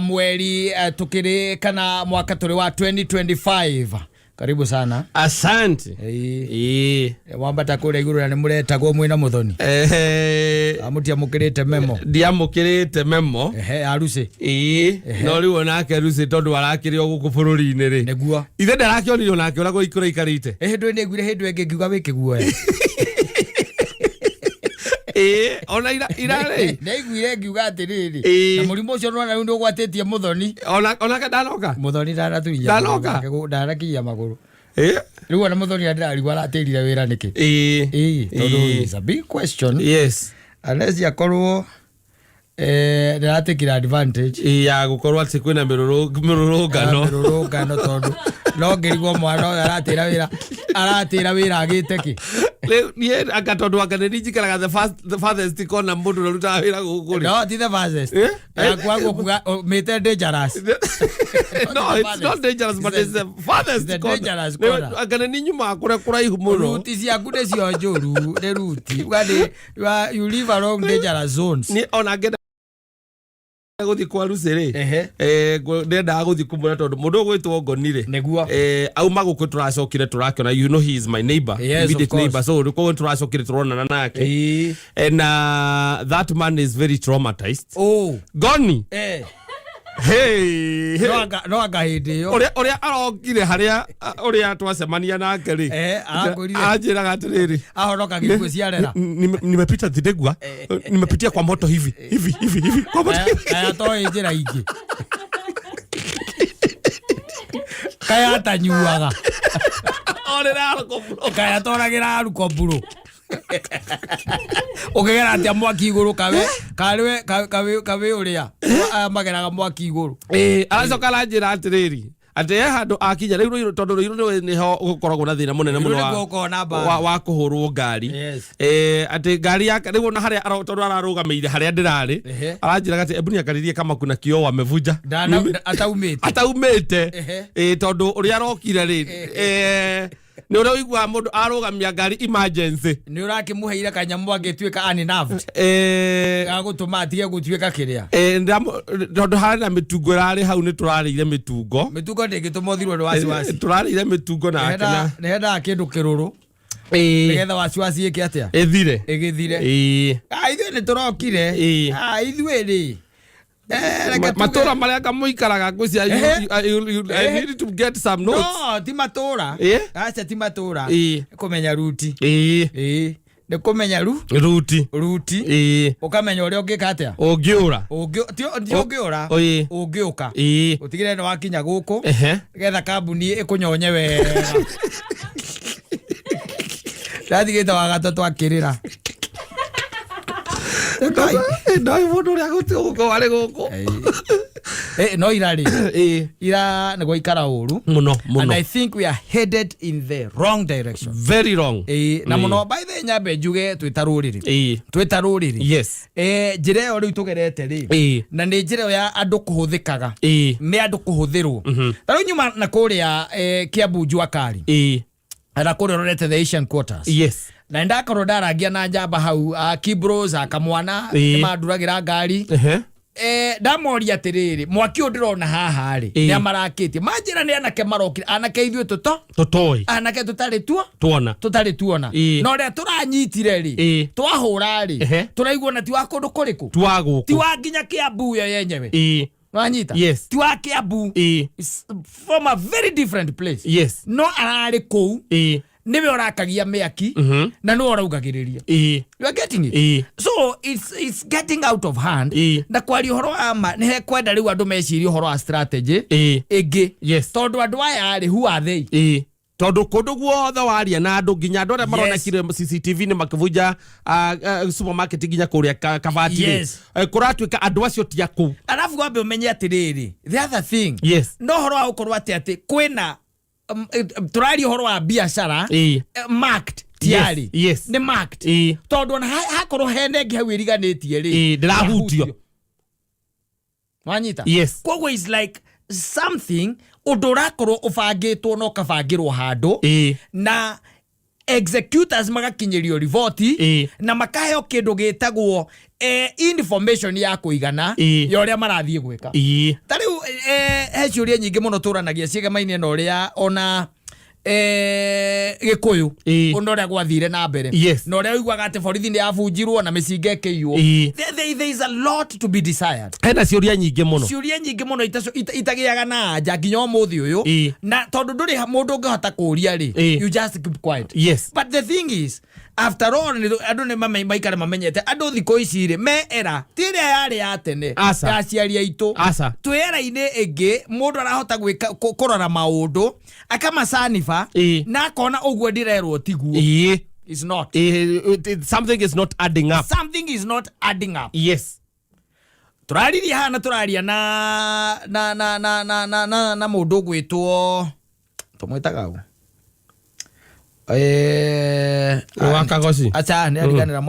Mweri tukiri kana mwaka turi wa 2025. Karibu sana. Asante. Ĩĩ. Ĩĩ. Wambata kũrĩa igũrũ na nĩ mũretagwo mwĩna Mũthoni? Amũtiamũkĩrĩte memo? Ndiamũkĩrĩte memo. Ehe, arucĩ. Ĩĩ, no rĩu onake Lucy tondũ arakĩrĩ o gũkũ bũrũri-inĩ rĩ, ithe ndarakĩonire onake ũrĩa kũraikarĩte. Hĩndĩ ĩyo nĩaiguire hĩndĩ ĩngĩ ngiuga wĩ kĩguoya. Ĩĩ, ona ira ira rĩ. Nĩaiguire ngiuga atĩrĩrĩ, na mũrimũ ũcio nĩwona rĩu nĩũgwatĩtie Mũthoni. Ona onake ndanoka. Mũthoni ndanakinyia Ndanoka? ndanakinyia magũrũ. Ĩĩ. Rĩu ona Mũthoni ndĩrarigwo aratĩrire wĩra nĩkĩ. Ĩĩ. Ĩĩ, tondũ it's a big question. Unless akorwo ndĩratekire advantage. Ĩĩ, ya gũkorwo atĩ kwĩna mĩrũrũngano. Mĩrũrũngano, tondũ no ngĩrigwo mwana ũyũ aratĩra wĩra agĩte kĩ. Rĩu niĩ anga tondũ anga nĩ njikaraga the farthest corner mũndũ ũrĩa ũrutaga wĩra gũkũ rĩ. No ti the farthest. Eh? Yaku kuga mĩte dangerous. No, it's not dangerous, but it's the farthest It's the corner. dangerous Rĩu, corner. anga nĩ nyumaga kũrĩa kũraihu mũno. Ruti ciaku nĩcio njũru, nĩ ruti. Uga nĩ you live along dangerous zones. Niĩ ona ngenda gũthiĩ kwa Lucy rĩ, ndendaga gũthiĩ kũmwĩra tondũ mũndũ ũyũ gwĩtwo Ngoni rĩ, auma gũkũ tũracokire tũrakĩona, you know he is my neighbor, Yes, of immediate course. neighbor, so koguo tũracokire tũronana nake and that man is very traumatized. Oh. Ngoni. Hey, hey. No anga hĩndĩ ĩyo. Ũrĩa arokire harĩa ũrĩa twacemania nake rĩ, Arakwĩrire. Anjĩraga atĩrĩrĩ, ahonoka gĩkuũ ciarera. "Nimepita Thidegua, nimepitia kwa moto hivi hivi hivi hivi kwa moto." Kaya toĩ njĩra ingĩ, kaya atanyuaga. Orĩra arũkoburo. Kaya toragĩra arukomburu ũkĩgera atĩa mwaki igũrũ, kawe karĩwe kawe kawe ũrĩa aya mageraga mwaki igũrũ. Ĩĩ, aracoka aranjĩra atĩrĩrĩ, atĩ he handũ akinya rĩu Rũirũ, tondũ Rũirũ nĩho gũkoragwo na thĩna mũnene Rũirũ mũno nĩkuo gũkoragwo na mbara. wa kũhũrwo ngari. Atĩ ngari yake rĩu ona harĩa tondũ ararũgamĩire harĩa ndĩrarĩ, aranjĩraga atĩ, "Ebu niangalilie kama kuna kioo wamevunja." Ataumĩte. Ataumĩte. Ĩĩ, tondũ ũrĩa arokire rĩ, nĩ ũrĩa ũiguaga mũndũ arũgamia ngari emergency. Nĩ ũrakĩmũheire kanyamũ angĩtuĩka unnerved, gagũtũma atige gũtuĩka kĩrĩa. Tondũ harĩ na mĩtungo ĩrarĩ hau, nĩ tũrarĩire mĩtungo. Mĩtungo ndĩngĩtũma ũthirwo nĩ wasiwasi. Tũrarĩire mĩtungo nake na Nĩhendaga kĩndũ kĩrũrũ nĩgetha wasiwasi ĩke atĩa? Ĩthire. Ĩgĩthire. Ah, ithuĩ nĩ tũrokire. Ah, ithuĩ rĩ, reke Matũra marĩa kamũikaraga ngwĩciria I need to get some notes. No ti matũra. Aca, ti matũra. Nĩ kũmenya ruti. Ĩĩ, nĩ kũmenya ru Ruti. Ruti. Ũkamenya ũrĩa ũngĩka atĩa. Ũngĩũra. Ti ũngĩũra. Ũngĩũka ũtigĩrĩre nĩ wakinya gũkũ nĩgetha kambuni ĩkũnyonye wega. Ndathigĩte wagatũ twakĩrĩra. Ndoĩ mũndũ ũrĩa gũkorwo arĩ gũkũ. No ira rĩ, ira nĩ gwaikara ũru mũno and mũno. I think we are headed in the wrong direction. Very wrong. Ĩĩ, na mũno by the way, nyambe njuge twĩ ta rũrĩrĩ, twĩ ta rũrĩrĩ, njĩra ĩyo rĩu tũgerete rĩ, na nĩ njĩra ĩyo ya andũ kũhũthĩkaga, nĩ andũ kũhũthĩrwo. Ta rĩu nyuma na kũrĩa Kiambu Jua Kali, na kũrĩa ũrorete the Asian Quarters, na nĩndakorwo ndarangia na njamba hau, Kibros akamwana, nĩmanduragĩra ngari. Ndamoria atĩrĩrĩ, mwaki ũyũ ndĩrona haha rĩ, nĩ amarakĩtie? Manjĩra nĩ anake marokire, anake ithuĩ tũto Tũtoĩ. Anake tũtarĩ tuo Tuona. Tũtarĩ tuona. Na ũrĩa tũranyitire rĩ, twahũra rĩ, tũraigua na ti wa kũndũ kũrĩkũ, Twa gũkũ. Ti wa nginya Kiambu yo yenyewe. Wanyita? Yes. Ti wa Kiambu. It's from a very different place. No ararĩ kũu, nĩwe ũrakagia mĩaki na nĩwe ũraugagĩrĩria. You are getting it? Ĩĩ. So it's getting out of hand. Na kwaria ũhoro wa ma, nĩ hekwenda rĩu andũ mecirie ũhoro wa strategy ĩngĩ, tondũ andũ aya rĩ, who are they? Ĩĩ, tondũ kũndũ guothe waria na andũ, nginya andũ arĩa maronekire CCTV-inĩ makĩbunja supermarket nginya kũrĩa Kabati rĩ, kũratuĩka andũ acio ti a kũu. Arabu wambe ũmenye atĩrĩrĩ, the other thing, no ũhoro wa gũkorwo atĩ kwĩna tũraria ũhoro wa biacara marked tiarĩ, nĩ marked, tondũ ona hakorwo hena ĩngĩ hau ĩriganĩtie rĩ, Ĩĩ, ndĩrahutio. Wanyita? Yes. Koguo is like something, ũndũ ũrakorwo ũbangĩtwo na ũkabangĩrwo handũ, na Executors magakinyĩrio riboti na makaheo kĩndũ gĩtagwo information ya kũigana ya ũrĩa marathiĩ gwĩka. Ta rĩu he ciũria nyingĩ mũno tũranagia ciĩgemaine na ũrĩa ona gĩkũyũ ona ũrĩa gwathire na mbere na ũrĩa ũiguaga atĩ borithi nĩ yabunjirwo na mĩcinga ĩkĩiywo. There is a lot to be desired. Hena ciũria nyingĩ mũno. Ciũria nyingĩ mũno itagĩaga na anja nginya ũmũthĩ ũyũ. Na tondũ ndũrĩ mũndũ ũngĩhota kũũria rĩ, you just keep quiet. But the thing is, after all, andũ nĩ maikare mamenyete andũ thikũ ici rĩ me era ti ĩrĩa yarĩ ya tene Aca. ya aciari aitũ. Aca. Twĩ era-inĩ ĩngĩ mũndũ arahota gwĩka kũrora maũndũ akamacaniba na akona ũguo ndĩrerwo tiguo. It's not. Something is not adding up. Something is not adding up. Tũraririe haha na tũraria na mũndũ ũgwĩtwo, tũmwĩtaga ũ? Wa Kagoci? Aca, nĩ ariganĩra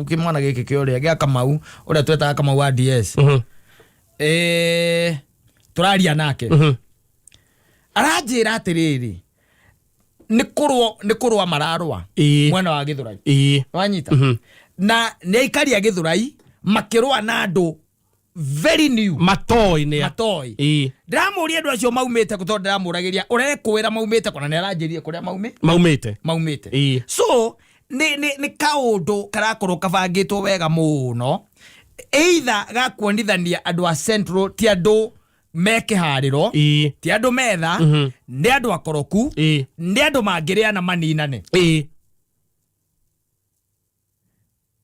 kĩmwana gĩkĩ kĩa ũrĩa gĩa Kamau, ũrĩa twetaga Kamau wa DS. Tũraria nake, aranjĩra atĩrĩrĩ, nĩ kũrũa mararũa mwena wa Gĩthũrai. Wanyita? Na nĩ aikari a Gĩthũrai makĩrũa na andũ very new. Matoi nĩ Matoi. Ndĩramũria andũ acio maumĩte kũ, tondũ ndĩramũragĩria ũrekwĩra maumĩte kũ, na nĩ aranjĩrire kũrĩa maumĩte. Maumĩte. So nĩ kaũndũ karakorwo kabangĩtwo wega mũno, either gakuonithania andũ a Central ti andũ me kĩharĩro, ti andũ metha, nĩ andũ akoroku, nĩ andũ mangĩrĩana maninane.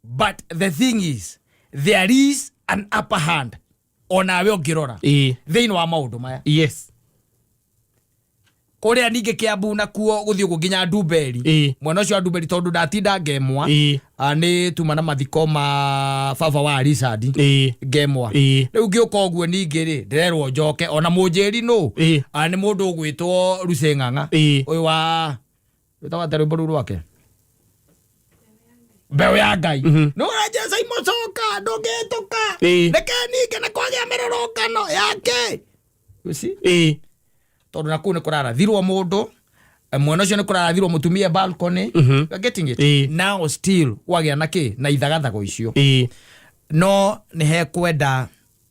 But the thing is, there is an upper hand onawe ũngĩrora thĩinĩ wa maũndũ maya. Kũrĩa ningĩ Kĩambu nakuo gũthiĩ ũguo nginya Ndumberi, mwena ũcio wa Ndumberi, tondũ ndatinda ngemwa. Nĩ tuma na mathiko ma baba wa Richard ngemwa. Rĩu ngĩũka ũguo ningĩ rĩ, ndĩrerwo njoke ona mũnjĩri nũ. Nĩ mũndũ ũgwĩtwo Lucy Ng'ang'a, ũyũ wa wĩtagwo atĩa rwĩmbo rũu rwake, Mbeũ ya Ngai. Nĩ ũranjĩra Simon coka ndũngĩhĩtũka. Reke ningĩ na kwagĩa mĩrũrũngano yake. You see? Tondũ na kũu nĩ kũrarathirwo mũndũ, mwena ũcio nĩ kũrarathirwo mũtumia balcony. You are getting it? Now still wagĩa na kĩ na ithagathago icio. No nĩ hekwenda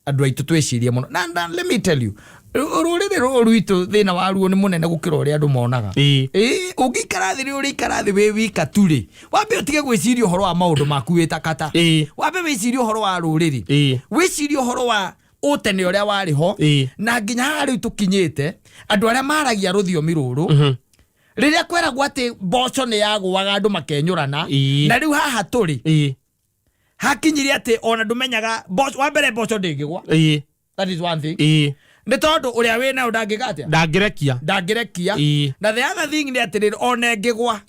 andũ aitũ twĩcirie mũno na let me tell you, rũrĩrĩ rũrũ rwitũ thĩna waruo nĩ mũnene gũkĩra ũrĩa andũ monaga. Ĩĩ, ũngĩikara thĩ rĩ, ũrĩikara thĩ wĩ wika tu rĩ, wambe ũtige gwĩciria ũhoro wa maũndũ maku wĩ takata. Wambe wĩcirie ũhoro wa rũrĩrĩ, wĩcirie ũhoro wa ũtene ũrĩa warĩ ho na nginya haha rĩu tũkinyĩte, andũ arĩa maragia rũthiomi rũrũ, rĩrĩa kweragwo atĩ mboco nĩ yagũaga andũ makenyũrana. Na rĩu haha tũrĩ hakinyire atĩ ona ndũmenyaga mboco, wa mbere mboco ndĩngĩgwa. That is one thing. Nĩ tondũ ũrĩa wĩ nayo ndangĩka atĩa? Ndangĩrekia. Ndangĩrekia. Na the other thing nĩ atĩrĩrĩ, ona ĩngĩgwa,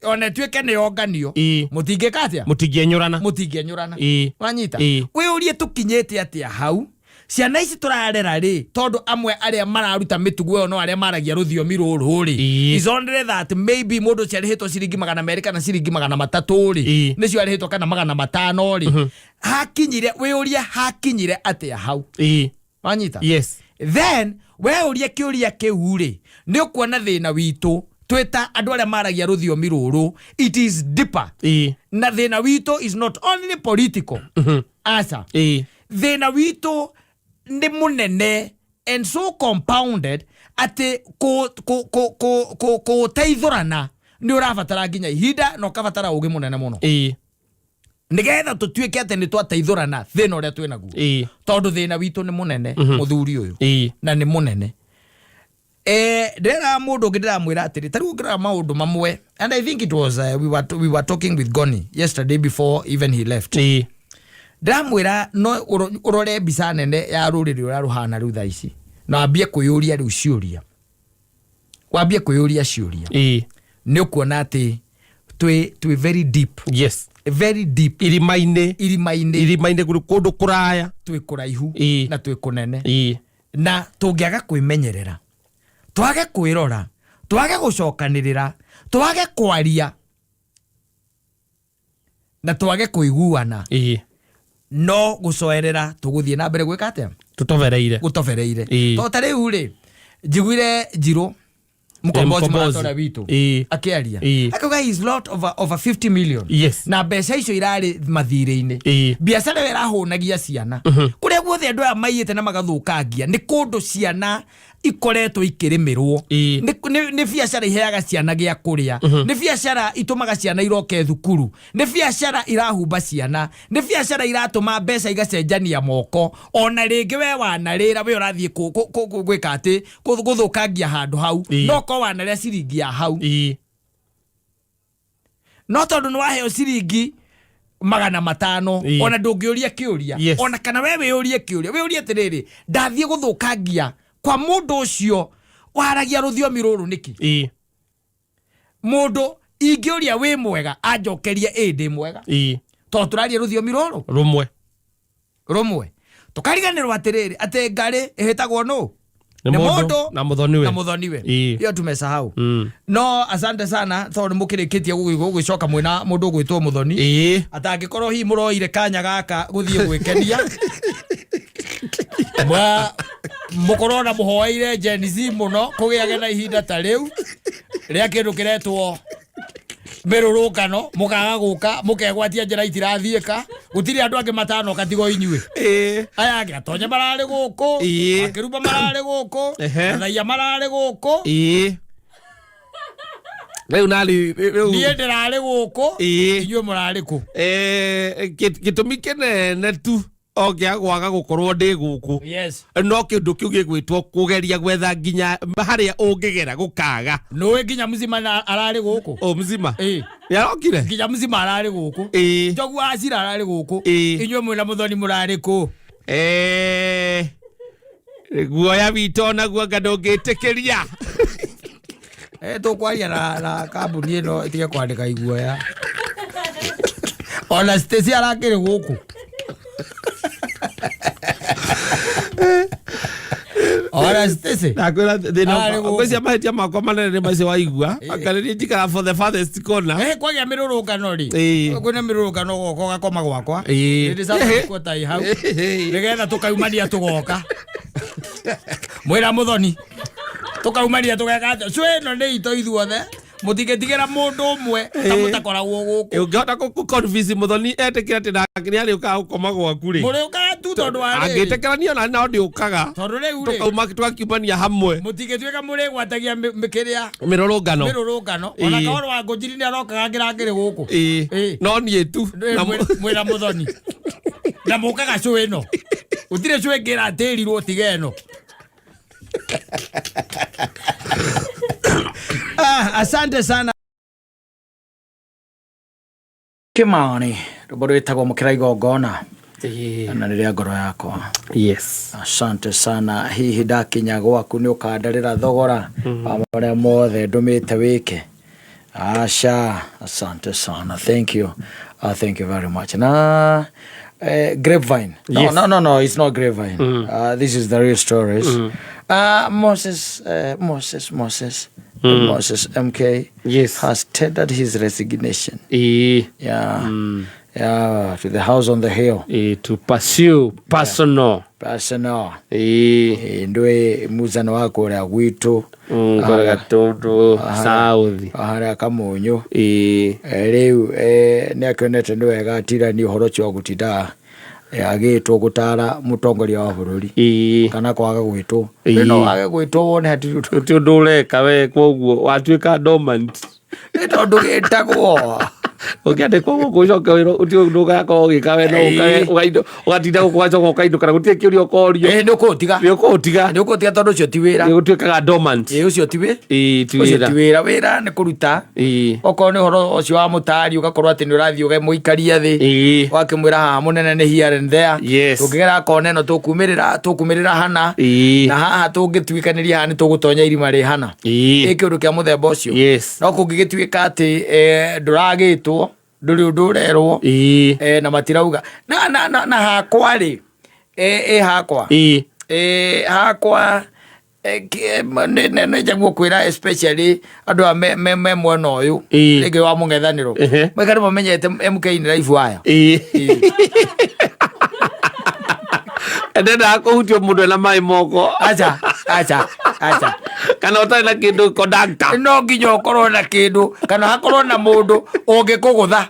ona ĩtuĩke nĩ yonganio, mũtingĩka atĩa? Mũtingĩenyũrana. Mũtingĩenyũrana. Wanyita? Ĩĩ. Wĩũrie tũkinyĩte atĩa hau, ciana ici tũrarera rĩ, tondũ amwe arĩa mararuta mĩtugo ĩyo no arĩa maragia rũthiomi rũrũ rĩ, is only that maybe mũndũ ũcio arĩhĩtwo ciringi 200 kana ciringi 300 rĩ, nĩcio arĩhĩtwo kana 500 rĩ, hakinyire, wĩũrie hakinyire atĩa hau. Wanyita? Yes. Then we ũrie kĩũria kĩu rĩ, nĩ ũkuona thĩna witũ twĩta andũ arĩa maragia rũthiomi rũrũ, it is deeper. Na thĩna witũ is not only political, aca. Thĩna witũ nĩ mũnene and so compounded atĩ kũũteithũrana nĩ ũrabatara nginya ihinda na ũkabatara ũgĩ mũnene mũno nĩgetha tũtuĩke atĩ nĩ twateithũrana thĩna ũrĩa twĩ naguo. Tondũ thĩna witũ nĩ mũnene, mũthuri ũyũ, na nĩ mũnene. Ndĩrera mũndũ ũngĩ, ndĩramwĩra atĩrĩ, ta rĩu ũngĩrora maũndũ mamwe, and I think it was we were talking with Goni yesterday before even he left. Ndĩramwĩra no ũrore mbica nene ya rũrĩrĩ ũrĩa rũhana rĩu thaa ici, na wambie kwĩyũria rĩu ciũria, wambie kwĩyũria ciũria, nĩ ũkuona atĩ twĩ very deep, very deep. Irima-inĩ. Irima-inĩ. Irima-inĩ kũndũ kũraya. Twĩ kũraihu na twĩ kũnene. Na tũngĩaga kwĩmenyerera, twage kwĩrora, twage gũcokanĩrĩra, twage kwaria na twage kũiguana, no gũcoerera tũgũthiĩ na mbere gwĩka atĩa? Tũtobereire. Gũtobereire. Tondũ ta rĩu rĩ, njiguire Njirũ. Mkombozi. Mkombozi. Mũrata ũrĩa witũ akĩaria akauga he is lot over 50 million. Na mbeca icio irarĩ mathirĩ-inĩ. Biacara ĩyo ĩrahũnagia ciana kũrĩa guothe andũ aya maiyĩte na magathũkangia nĩ kũndũ ciana ikoretwo ikĩrĩmĩrwo. Nĩ biacara iheaga ciana gĩa kũrĩa, nĩ biacara itũmaga ciana iroke thukuru, nĩ biacara irahumba ciana, nĩ biacara iratũma mbeca igacenjania moko. Ona rĩngĩ we wanarĩra, we ũrathiĩ gwĩka atĩ gũthũkangia handũ hau, no ko wanarĩa ciringi ya hau, no tondũ nĩ waheo ciringi 500, ona ndũngĩũria kĩũria. Ona kana we wĩũrie kĩũria, wĩũrie atĩrĩrĩ, ndathiĩ gũthũkangia kwa mũndũ ũcio waragia rũthiomi rũrũ nĩkĩ? Mũndũ ingĩũria wĩ mwega anjokerie ĩ ndĩ mwega, tondũ tũraria rũthiomi rũrũ rũmwe. Rũmwe. Tũkariganĩrwo atĩrĩrĩ, atĩ ngarĩ ĩhĩtagwo nũ? Nĩ mũndũ na mũthoniwe. Na mũthoniwe. Hiyo tumesahau. No asante sana tondũ nĩ mũkĩrĩkĩtie gũgĩcoka mwĩna mũndũ ũgwĩtwo mũthoni. Atangĩkorwo hihi mũroire kanya gaka gũthiĩ gwĩkenia, mũkorwo na mũhoeire Gen Z mũno kũgĩage na ihinda ta rĩu rĩa kĩndũ kĩretwo mĩrũrũngano, mũkaga gũka, mũkegwatia njĩra itirathiĩka, gũtirĩ andũ angĩ matanoka tigo inyuĩ. Aya angĩ atonye mararĩ gũkũ, akĩruba mararĩ gũkũ, athaia mararĩ gũkũ. Rĩu nari rĩu Niĩ ndĩrarĩ gũkũ. Inyuĩ mũrarĩ kũ? Gĩtũmi kĩnene tu o gĩa gwaga gũkorwo ndĩ gũkũ, no kĩndũ kĩu gĩgwĩtwo kũgeria gwetha nginya harĩa ũngĩgera gũkaga. Nũĩ nginya mzima na ararĩ gũkũ. O mzima nĩarokire. Nginya mzima ararĩ gũkũ. Njogu wa Acira ararĩ gũkũ. Inyuĩ mwĩna mũthoni mũrarĩ kũ? Guoya witũ onaguo anga ndũngĩtĩkĩria. Tũkwaria na kambuni ĩno ĩtige kwandĩka iguoya. Ona Stacy arakĩrĩ gũkũ, ona Stacy Ndakwĩra thĩna. Ararĩ gũkũ. Ngwĩcia mahĩtia makwa manene nĩ macio waigua anga nĩ niĩ njikara for the farthest corner. Kwagĩa mĩrũrũngano rĩ, kwĩna mĩrũrũngano goka ũgakoma gwakwa. Nĩndĩcakwo hau nĩgetha tũkaumania tũgoka mwĩra mũthoni, tũkaumania tũgeka atĩa. Cũ ĩno nĩ itũ ithuothe, mũtingĩtigĩra mũndũ ũmwe ta mũtakoragwo gũkũ. Ũngĩhota kũ-convince mũthoni etĩkĩre atĩ nake nĩ arĩũkaga gũkoma gwaku rĩ, Mũrĩũkaga tu tondũ wa rĩrĩ. Angĩtĩkĩra niĩ ona no ndĩũkaga. Tondũ rĩu rĩ, Tũkauma tũgakiumania hamwe. Mũtingĩtuĩka mũrĩgwatagia kĩrĩa mĩrũrũngano. Mĩrũrũngano. Ona kahoro wa ngũnjiri nĩ arokaga ngĩrangĩrĩ gũkũ. No niĩ tu. Mwĩra mũthoni na mũkaga cũ ĩno, gũtirĩ cũ ĩngĩ ĩratĩrirwo tiga ĩno. Ah, asante sana. Kimani, rwĩmbo rwĩtagwo mũkĩra igongona na nĩ rĩa ngoro yakwa. Asante sana. Hihi ndakinya gwaku nĩ ũkandarĩra thogora wa marĩa mothe ndũmĩte wĩke? Aca, asante sana, thank you, thank you very much. Na Grapevine, no. No, it's not Grapevine. This is the real stories. Moses, Moses MK has tendered his resignation, yeah, to the house on the hill. To pursue personal Personal. Ndũĩ muzano wa kũrĩa gwitũ. Kũrĩa Gatũndũ South. Harĩa Kamunyũ. Rĩu nĩ akĩonete nĩ wega atirani ũhoro ũcio wa gũtinda agĩtwo gũtara mũtongoria wa bũrũri kana kwaga gwĩtwo. No wage gwĩtwo wone hatirĩ ũndũ. Ti ũndũ ũreka we, koguo watuĩka dormant. Nĩ tondũ gĩtagwo Ũngĩandĩkwo gũkũ ũcoke wĩrwo ũti ũndũ ũgakorwo ũgĩka we no ũkage ũgatinda gũkũ ũgacoka ũkainũka na gũtirĩ kĩũria ũkorio. Nĩ ũkũũtiga. Nĩ ũkũũtiga. Nĩ ũkũũtiga tondũ ũcio ti wĩra. Nĩ ũtuĩkaga dormant. Ũcio ti wĩ Ti ũcio wĩra. Ti wĩra. Wĩra nĩ kũruta. Okorwo nĩ ũhoro ũcio wa mũtari, ũgakorwo atĩ nĩ ũrathiĩ ũkamũikaria thĩ, ũgakĩmwĩra haha mũnene nĩ here and there. Tũngĩgera kona ĩno tũkumĩrĩra hana, na haha tũngĩtuĩkanĩria haha nĩ tũgũtonya irima rĩ hana. Ĩ kĩũndũ kĩa mũthemba ũcio. No kũngĩgĩtuĩka atĩ ndũragĩtwo, ndũrĩ ũndũ ũrerwo, na matirauga na hakwa rĩ, hakwa, hakwa nĩ njaguo kwĩra especially andũ aya me mwena ũyũ rĩngĩ wa mũng'ethanĩro, maikare mamenyete MK nĩ life waya. Ndendaga kũhutio mũndũ ena maĩ moko. Acha, acha, acha. Kana ũtarĩ na kĩndũ conductor. No nginya ũkorwo na kĩndũ kana hakorwo na mũndũ ũngĩkũgũtha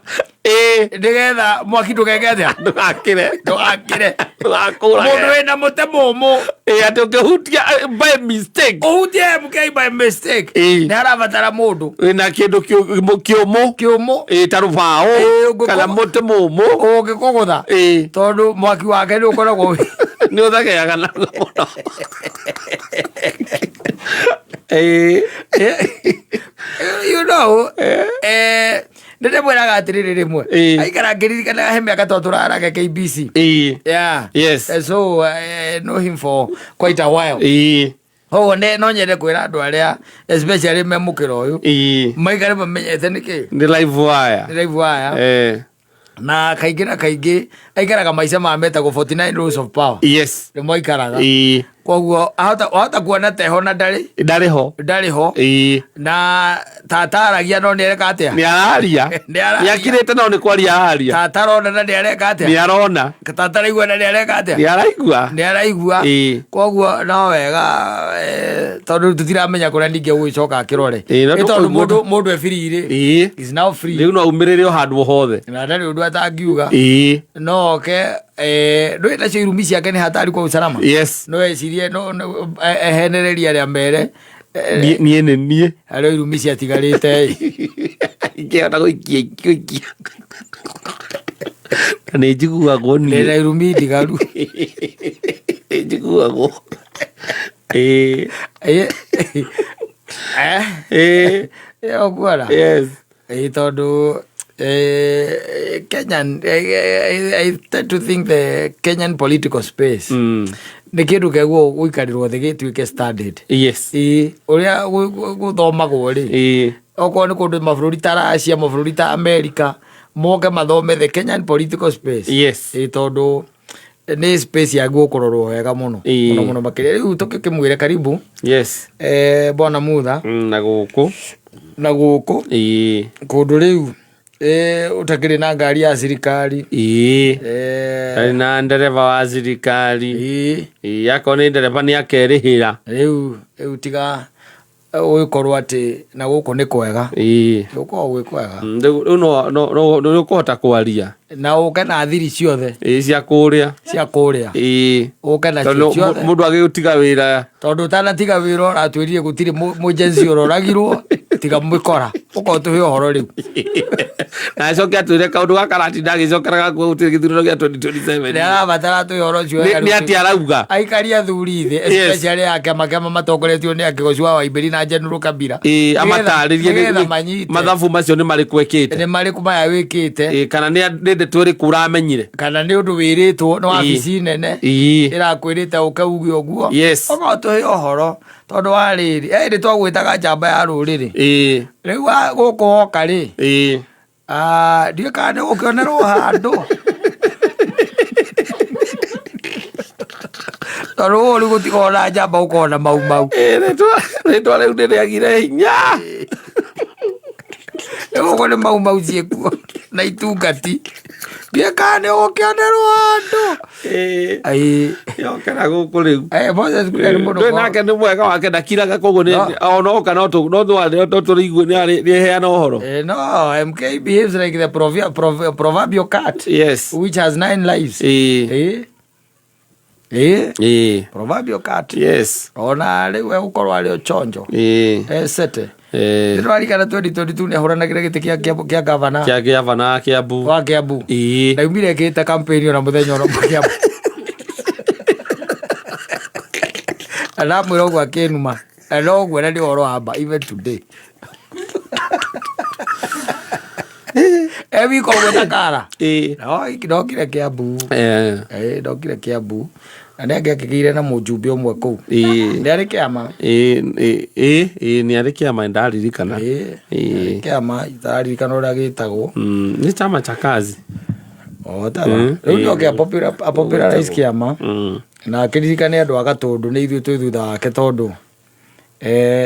nĩgetha mwaki ndũgeke atĩa? Ndũgakĩre. Ndũgakĩre. Ndũgakũrage. Mũndũ wĩna mũtĩ mũmũ. Ĩĩ, atĩ ũngĩhutia by mistake. Ũhutie MK by mistake. Nĩ harabatara mũndũ wĩna kĩndũ kĩũmũ. Kĩũmũ. Ĩĩ, ta rũbaũ kana mũtĩ mũmũ ũngĩkũgũtha, tondũ mwaki wake nĩ ũkoragwo nĩ ũthegeaga narua mũno. Ĩĩ. Nĩ ndĩmwĩraga atĩrĩrĩ, rĩmwe aikara ngĩririkanaga he mĩaka twatũraraga KBC. Yeah. So I know him for quite a while. Koguo no nyende kwĩra andũ arĩa especially me mũkĩra ũyũ maikare mamenyete nĩkĩ. Nĩ live wire. Nĩ live wire. Na kaingĩ na kaingĩ aikaraga maica ma metagwo 49 rules of power. Nĩmo aikaraga. Koguo ahota kuona teho na ndarĩ. Ndarĩ ho. Ndarĩ ho. Na tata aragia no nĩ areka atĩa? Nĩ araria. Nĩ araria. Nĩ akirĩte no nĩ kwaria araria. Tata arona na nĩ areka atĩa? Nĩ arona. Tata araigua na nĩ areka atĩa? Nĩ araigua. Nĩ araigua. Koguo no wega, tondũ tũtiramenya kũrĩa ningĩ gũgĩcoka akĩrore. No Nĩ tondũ tũkũigua. mũndũ e free rĩ. Is now free. Rĩu no umĩrĩre o handũ o hothe. Na ndarĩ ũndũ atangiuga. No oke, ndũĩ nacio irumi ciake nĩ hatari kwa usalama. No ecirie no ehenererie arĩa mere Niĩ nĩ niĩ. Harĩa irumi ciatigarĩte ĩ. Ingĩhota gũikia gũikia. Na nĩ njiguagwo niĩ. Ndĩna irumi ndigaru. Nĩ njiguagwo. Ũkuona? Yes. Tondũ Kenyan, I tend to think the Kenyan political space nĩ kĩndũ kĩagwo gũikarĩrwo thĩ gĩtuĩke studied. Ũrĩa gũthomagwo rĩ, okorwo nĩ kũndũ mabũrũri ta Russia, mabũrũri ta America, moke mathome the Kenyan political space. Tondũ nĩ space yagwo kũrorwo wega mũno. Mũno mũno makĩria. Rĩu tũkĩmwĩre karibu. Bwana Mutha. Na gũkũ. Na gũkũ. Kũndũ rĩu ũtakĩrĩ na ngari ya thirikari. Ndarĩ na ndereba wa thirikari. Akorwo nĩ ndereba nĩ akerĩhĩra. Rĩu tiga ũgĩkorwo atĩ na gũkũ nĩ kwega. Gũkoragwo gwĩ kwega. Rĩu no nĩ ũkũhota kwaria. Na ũke na thiri ciothe. Cia kũrĩa. Cia kũrĩa. Ũke na Tondũ ciothe. mũndũ agĩgũtiga wĩra. Tondũ ũtanatiga wĩra ũratwĩrire gũtirĩ mũjenzi ũroragirwo tiga mũkora. Ũkorwo tũhe ũhoro rĩu. Na acoke atwĩre kaũndũ gaka aratinda agĩcokera gakuo gũtirĩ gĩthurano gĩa 2027. Nĩ arabatara tũhe ũhoro ũcio wega Nĩ atĩa arauga? Aikari athuri thĩ, especially a kĩama kĩama matongoretio nĩ Akĩgoci wa Waiberi na General Kabila. Amatarĩrie Nĩgetha manyite. Mathabu macio nĩ marĩkũ ekĩte? Nĩ marĩkũ maya wĩkĩte? Kana nĩ ndeto ĩrĩkũ ũramenyire? Kana nĩ ũndũ wĩrĩtwo nĩ wabici nene ĩrakwĩrĩte ũke uge ũguo. Okorwo tũhe ũhoro tondũ wa rĩrĩ, nĩ twagwĩtaga njamba ya rũrĩrĩ. Rĩu gũkũ woka rĩ, ndiũĩ kana nĩ ũgũkĩonerwo handũ. Tondũ ũũ rĩu gũtikoragwo na njamba, gũkoragwo na mau mau. Rĩtwa rĩu nĩ rĩagire hinya. Rĩu gũkũ nĩ mau mau ciĩkuo na itungati. Ndiũĩ kana nĩ ũgũkĩonerwo handũ. Yokera gũkũ rĩu. Moses Kuria nĩ mũndũ Ndũĩ nake nĩ mwega wake ndakiraga, koguo ona oka no tũrĩigue nĩ heana ũhoro. No, MK behaves like the proverbial cat. Which has 9 lives. Proverbial cat. Ona rĩu egũkorwo arĩ o chonjo. Esete. Nĩ tũrarikana 2022 nĩ ahũranagĩra gĩtĩ kĩa gavana. Kĩa gavana wa Kiambu. Wa Kiambu. Na aumire ekĩte campaign ona mũthenya ona ũmwe Kiambu. Na ndamwĩra ũguo akĩnuma. Na no ũguo na nĩ ũhoro wa ma even today. E wika ũguo ta kara. No, ndokire Kiambu. Ndokire Kiambu. Na nĩ angĩakĩgĩire na mũjumbe ũmwe kũu. Nĩ arĩ kĩama. Nĩ arĩ kĩama, ndaririkana. Nĩ arĩ kĩama, itaririkana ũrĩa gĩtagwo. Nĩ chama cha kazi. O, tawa. Rĩu no kĩa popularize kĩama. Na akĩririkane andũ a Gatũndũ nĩ ithuĩ twĩ thutha wake tondũ,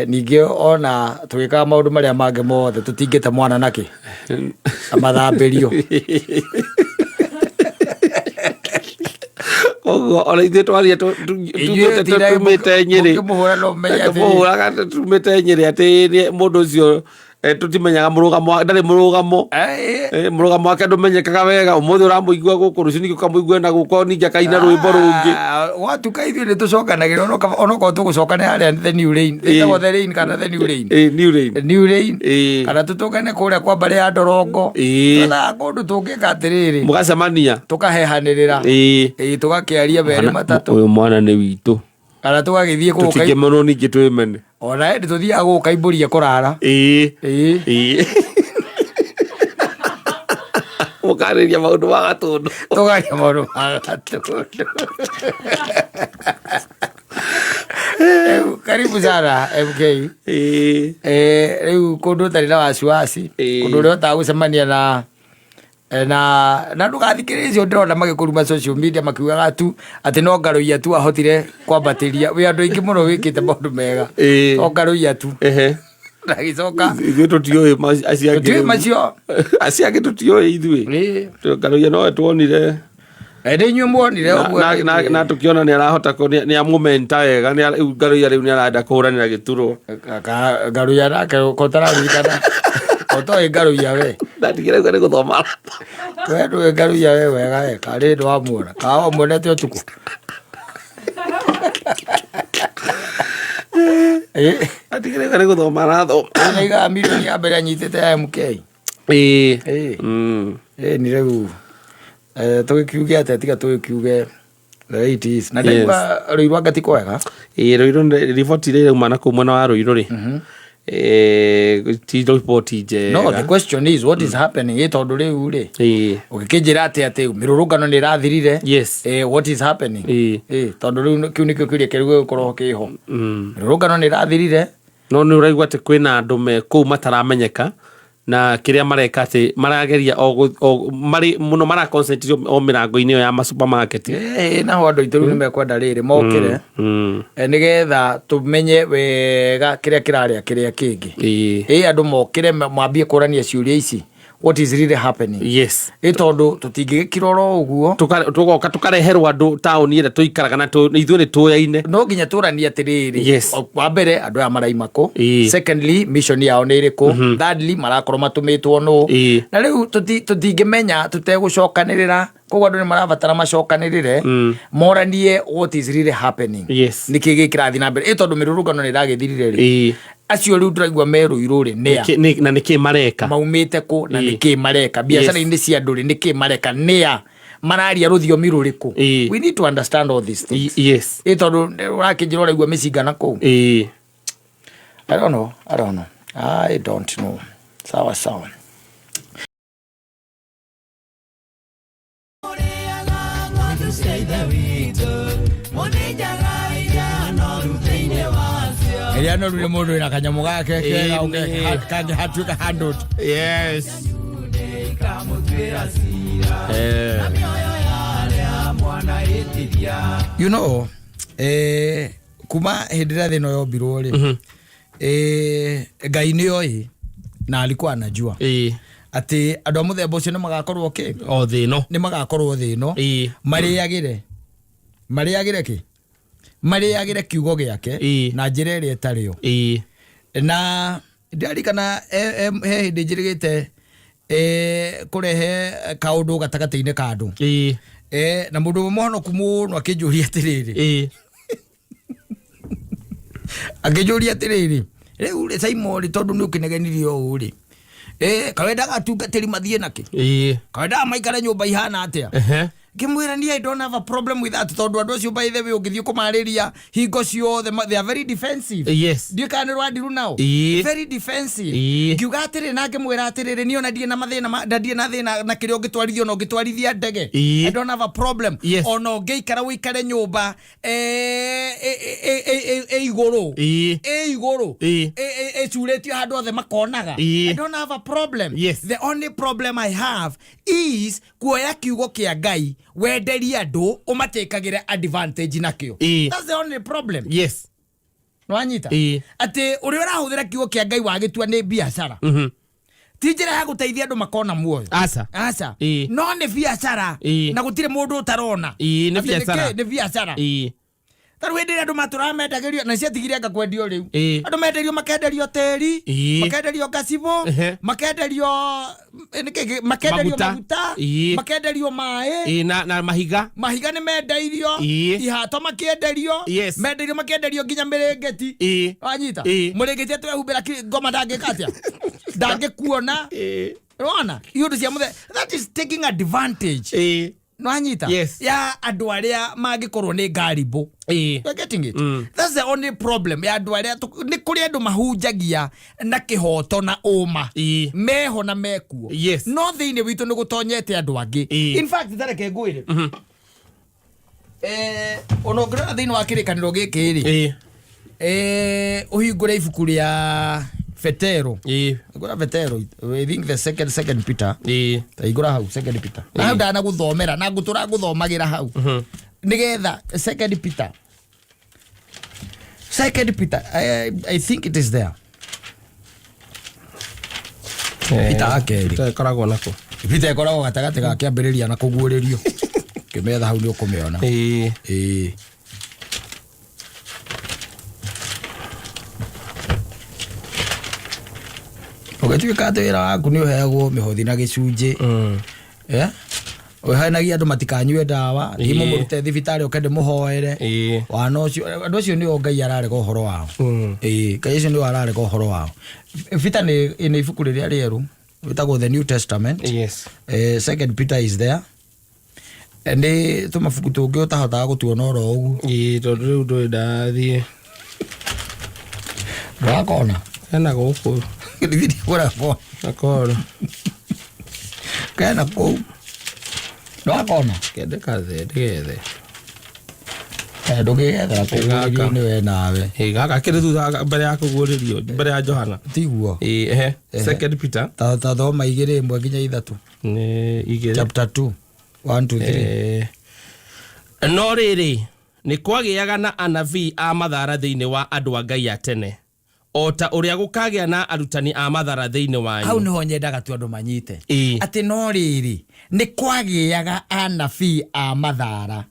ningĩ ona tũgĩkaga maũndũ marĩa mangĩ mothe tũtingĩte mwana nakĩ? Mathambĩrio. Koguo ona ithuĩ twaria Inyuĩ tumĩte tindai tumĩte Nyĩrĩ. mũkĩmũhũra no mũmenye atĩrĩrĩ. Tũmũhũraga tumĩte Nyĩrĩ atĩ mũndũ ũcio tũtimenyaga mũrũgamo ndarĩ mũrũgamo. Mũrũgamo wake ndũmenyekaga wega. Ũmũthĩ ũramũigua gũkũ, rũciũ ningĩ ũkamũigua na gũkũ, ningĩ akaina rwĩmbo rũngĩ. Gwatuka ithuĩ nĩ tũcokanagĩrĩra onokorwo tũgũcokane harĩa the new lane. Ĩtagwo the lane kana the new lane? New lane. New lane. Ĩĩ. Kana tũtũngane kũrĩa kwa mbarĩ ya Ndorongo. Twethaga kũndũ tũngĩka atĩrĩrĩ. Mũgacemania. Tũkahehanĩrĩra. Ĩĩ, tũgakĩaria merĩ matatũ. Ũyũ mwana nĩ witũ. Kana tũgagĩthiĩ gũka. Tũtingĩmenwo ningĩ twĩmene. Ona hĩndĩ tũthiaga gũka imbũria kũrara. Ĩĩ. Ĩĩ. Ĩĩ. Mũkarĩria maũndũ ma gatũndũ. Tũkaria maũndũ ma gatũndũ. Rĩu, karibu sana MK. Ĩĩ. Rĩu kũndũ ũtarĩ na wasiwasi. Ĩĩ. Kũndũ ũrĩa ũhotaga gũcemania na na ndũgathikĩrĩrie icio ndĩrona magĩkũruma social media makiugaga tu atĩ no Ngarũiya tu ahotire kwambatĩria. Wĩ andũ aingĩ mũno wĩkĩte maũndũ mega. Ĩĩ. No Ngarũiya tu. Ehe. Na gĩcoka. Ithuĩ tũtiũĩ acio angĩ Tũtiũĩ rĩu. macio. Acio angĩ tũtiũĩ ithuĩ. Ĩĩ. Ngarũiya nowe tuonire. Nĩ inyuĩ muonire ũguo. Na tũkĩona nĩ arahota nĩ amũmenta wega, rĩu Ngarũiya rĩu nĩ arenda kũhũranĩra gĩturwa. Ngarũiya nake ko ũtararirikana. Ko ũtoĩ Ngarũiya we. Ndatigire uga nĩ gũthoma. We ndũĩ Ngarũiya we wega we, karĩ hĩndĩ wamuona. Kana wamuonete ũtukũ. Ĩĩ. Ndatigire uga nĩ gũthoma arathoma. Nĩaigaga mirioni ya mbere anyitĩte ya MK. Ĩĩ. Ĩĩ. Ĩĩ nĩ rĩu tũgĩkiuge atĩa tiga tũgĩkiuge the way it is. Na ndaigua Rũirũ anga ti kwega. Ĩĩ, Rũirũ riboti iria irauma na kũu mwena wa Rũirũ rĩ, ti riboti njega. No, the question is what is happening? Ĩ tondũ rĩu rĩ, Ĩĩ. ũgĩkĩnjĩra atĩ atĩ mĩrũrũngano nĩ ĩrathirire. Yes. What is happening? Ĩĩ. Tondũ rĩu kĩu nĩkĩo kĩũria kĩrĩa gĩgũkorwo kĩho. Mĩrũrũngano nĩ ĩrathirire. No nĩ ũraigua atĩ kwĩna andũ me kũu mataramenyeka na kĩrĩa mareka atĩ marageria o marĩ mũno mara concentrate o mĩrango-inĩ ĩyo ya ma supermarket. Ĩĩ, naho andũ aitũ rĩu nĩ mekwenda rĩrĩ mokĩre. Nĩgetha tũmenye wega kĩrĩa kĩrarĩa kĩrĩa kĩngĩ. Ĩĩ. Ĩĩ, andũ mokĩre mambie kũrania ciũria ici. What is really happening? Yes. Ĩ tondũ tũtingĩgĩkira oro ũguo. Tũgoka tũkareherwo andũ taũni ĩrĩa tũikaraga na ithuĩ nĩ tũyaine. No nginya tũranie atĩrĩrĩ. Yes. Wa mbere andũ aya maraima kũ? Ĩĩ. Secondly, mission yao nĩ ĩrĩkũ? Thirdly, marakorwo matũmĩtwo nũ? Ĩĩ. Na rĩu tũtingĩmenya tũtegũcokanĩrĩra. Koguo andũ nĩ marabatara macokanĩrĩre, moranie what is really happening. Yes. Nĩkĩ gĩkĩrathiĩ na mbere? Ĩ tondũ mĩrũrũngano nĩ ĩragĩthirire rĩ. Ĩĩ. Acio rĩu ndĩraigua me Rũirũ rĩ, nĩa? Na nĩkĩ mareka? Maumĩte kũ na Ĩĩ. nĩkĩ mareka? Biacara-inĩ cia andũ rĩ, nĩkĩ mareka? Nĩa? Mararia rũthiomi rũrĩkũ? Ĩĩ. We need to understand all these things. Yes. Ĩ tondũ ũrakĩnjĩra ũraigua mĩcinga na kũu. Ĩĩ. I don't know. I don't know. I don't know. Sawa sawa. Ĩrĩa noru nĩ mũndũ wĩna kanyamũ gake kega kangĩhatuĩka handled. Yes. You know, kuma hĩndĩ ĩrĩa thĩ ĩno yombirwo rĩ, Ngai nĩ oĩ na alikuwa anajua Ĩĩ. atĩ andũ a mũthemba ũcio nĩ magakorwo kĩ? O thĩ ĩno. Nĩ magakorwo thĩ ĩno. Ĩĩ. Marĩagĩre. Marĩagĩre kĩ? Marĩagĩre kiugo gĩake Ĩĩ. na njĩra ĩrĩa ĩtarĩ yo. Ĩĩ. Na ndirarikana he hĩndĩ njĩrĩgĩte kũrehe kaũndũ gatagatĩ-inĩ ka andũ. Ĩĩ. Na mũndũ ũmwe mũhonoku mũno akĩnjũria atĩrĩrĩ. Ĩĩ. Akĩnjũria atĩrĩrĩ, rĩu rĩ Simon rĩ, tondũ nĩ ũkĩnegenirie ũũ rĩ, kawendaga atungatĩri mathiĩ nakĩ? Ĩĩ. Kawendaga maikare nyũmba ihana atĩa? Ehe. Ngĩmwĩra niĩ I don't have a problem with that, tondũ andũ acio by the way ũngĩthiĩ kũmarĩria hingo ciothe, they are very defensive. Yes. Ndiũĩ kana nĩ rwandiru nao. Ĩĩ. Very defensive. Ĩĩ. Ngiuga atĩrĩ na ngĩmwĩra atĩrĩrĩ, niĩ ona ndirĩ na mathĩna ma, na ndirĩ na thĩna na kĩrĩa ũngĩtwarithia, ona ũngĩtwarithia ndege. Ĩĩ. I don't have a problem. Yes. Ona ũngĩikara ũikare nyũmba, ĩ igũrũ. Ĩĩ. Ĩ igũrũ. Ĩĩ. Ĩcurĩtio handũ othe makonaga. Ĩĩ. I don't have a problem. Yes. The only problem I have is kuoya kiugo kĩa Ngai wenderie andũ ũmatĩkagĩre advantage nakĩo. Ĩĩ. That's the only problem. Yes. Nĩwanyita? Ĩĩ. Atĩ ũrĩa ũrahũthĩra kiugo kĩa Ngai wagĩtua nĩ biacara. Ti njĩra ya gũteithia andũ makona muoyo. Aca. Aca. Ĩĩ. No nĩ biacara. Ĩĩ. Na gũtirĩ mũndũ ũtarona. Ĩĩ, nĩ Atĩ biacara. kĩ? Nĩ biacara. Ta rĩu hĩndĩ ĩrĩa andũ matũraga mendagĩrio na ciatigire anga kwendio rĩu. Andũ menderio, makenderio tĩri, makenderio ngacibũ, makenderio nĩkĩ makenderio Maguta. maguta, makenderio maĩ. Na mahiga. Mahiga nĩ mendeirio. Ihato makĩenderio. Menderio, makenderio nginya mĩrĩngĩti. Wanyita? Mũrĩngĩti atwehumbĩra ngoma ndangĩka atĩa, ndangĩkuona. Wona iũndũ cia mũthe, that is taking advantage. Nwanyita? Yes. Ya andũ arĩa mangĩkorwo nĩ ngaribũ. You're getting it? That's the only problem ya andũ arĩa nĩ kũrĩ andũ mahunjagia na kĩhoto na ũma. Meho na mekuo. No thĩinĩ witũ nĩ gũtonyete andũ angĩ. In fact, tareke ngwĩre. Ona ũngĩrora thĩinĩ wa kĩrĩkanĩro gĩkĩ rĩ, ũhingũre ibuku rĩa Petero. Hingũra Petero, I think the second Peter. Ta hingũra hau second Peter. Na hau ndanagũthomera na ngũtũra ngũthomagĩra hau. Nĩgetha second Peter. Second Peter, I think it is there. Peter wa kerĩ. Peter ĩkoragwo nako. Peter ĩkoragwo gatagatĩ ga kĩambĩrĩria na kũguũrĩrio. Kĩmetha hau nĩ ũkũmĩona. Ĩĩ. Ũgĩtuĩka atĩ wĩra waku nĩ ũheagwo mĩhothi na gĩcunjĩ. Ũhenagia andũ matikanyue ndawa, ndimũmũrute thibitarĩ ũke ndĩmũhoere. Wana ũcio, andũ acio nĩo Ngai ararega ũhoro wao. Ĩĩ, Ngai acio nĩo ararega ũhoro wao. Peter nĩ ibuku rĩrĩa rĩerũ rĩtagwo The New Testament. Second Peter is there. Nĩ tũmabuku tũngĩ ũtahotaga gũtuona oro ũguo. Ĩĩ, tondũ rĩu ndũrĩ ndathiĩ. Ndũrakona? Hena gũkũ. Gĩthiri kũrakona. Gakoro. Kena kũu. Ndũrakona? Kende kathe, ndĩgethe. Ndũngĩgethera kũguũrĩrio nĩ we nawe. Ĩĩ, gaka kĩrĩ thutha mbere ya kũguũrĩrio, mbere ya Johana. Tiguo. Ĩĩ, ehe. Second Peter. Ta thoma 2 1 nginya 3. Nĩ igĩrĩ. Chapter 2. 1 2 3. No rĩrĩ, nĩ kwagĩaga na anabii a mathara thĩinĩ wa andũ a Ngai a tene, o ta ũrĩa gũkagĩa na arutani a mathara thĩinĩ wanyu. Hau nĩho nyendaga tu andũ manyite. Atĩ no rĩrĩ, nĩ kwagĩaga anabii a mathara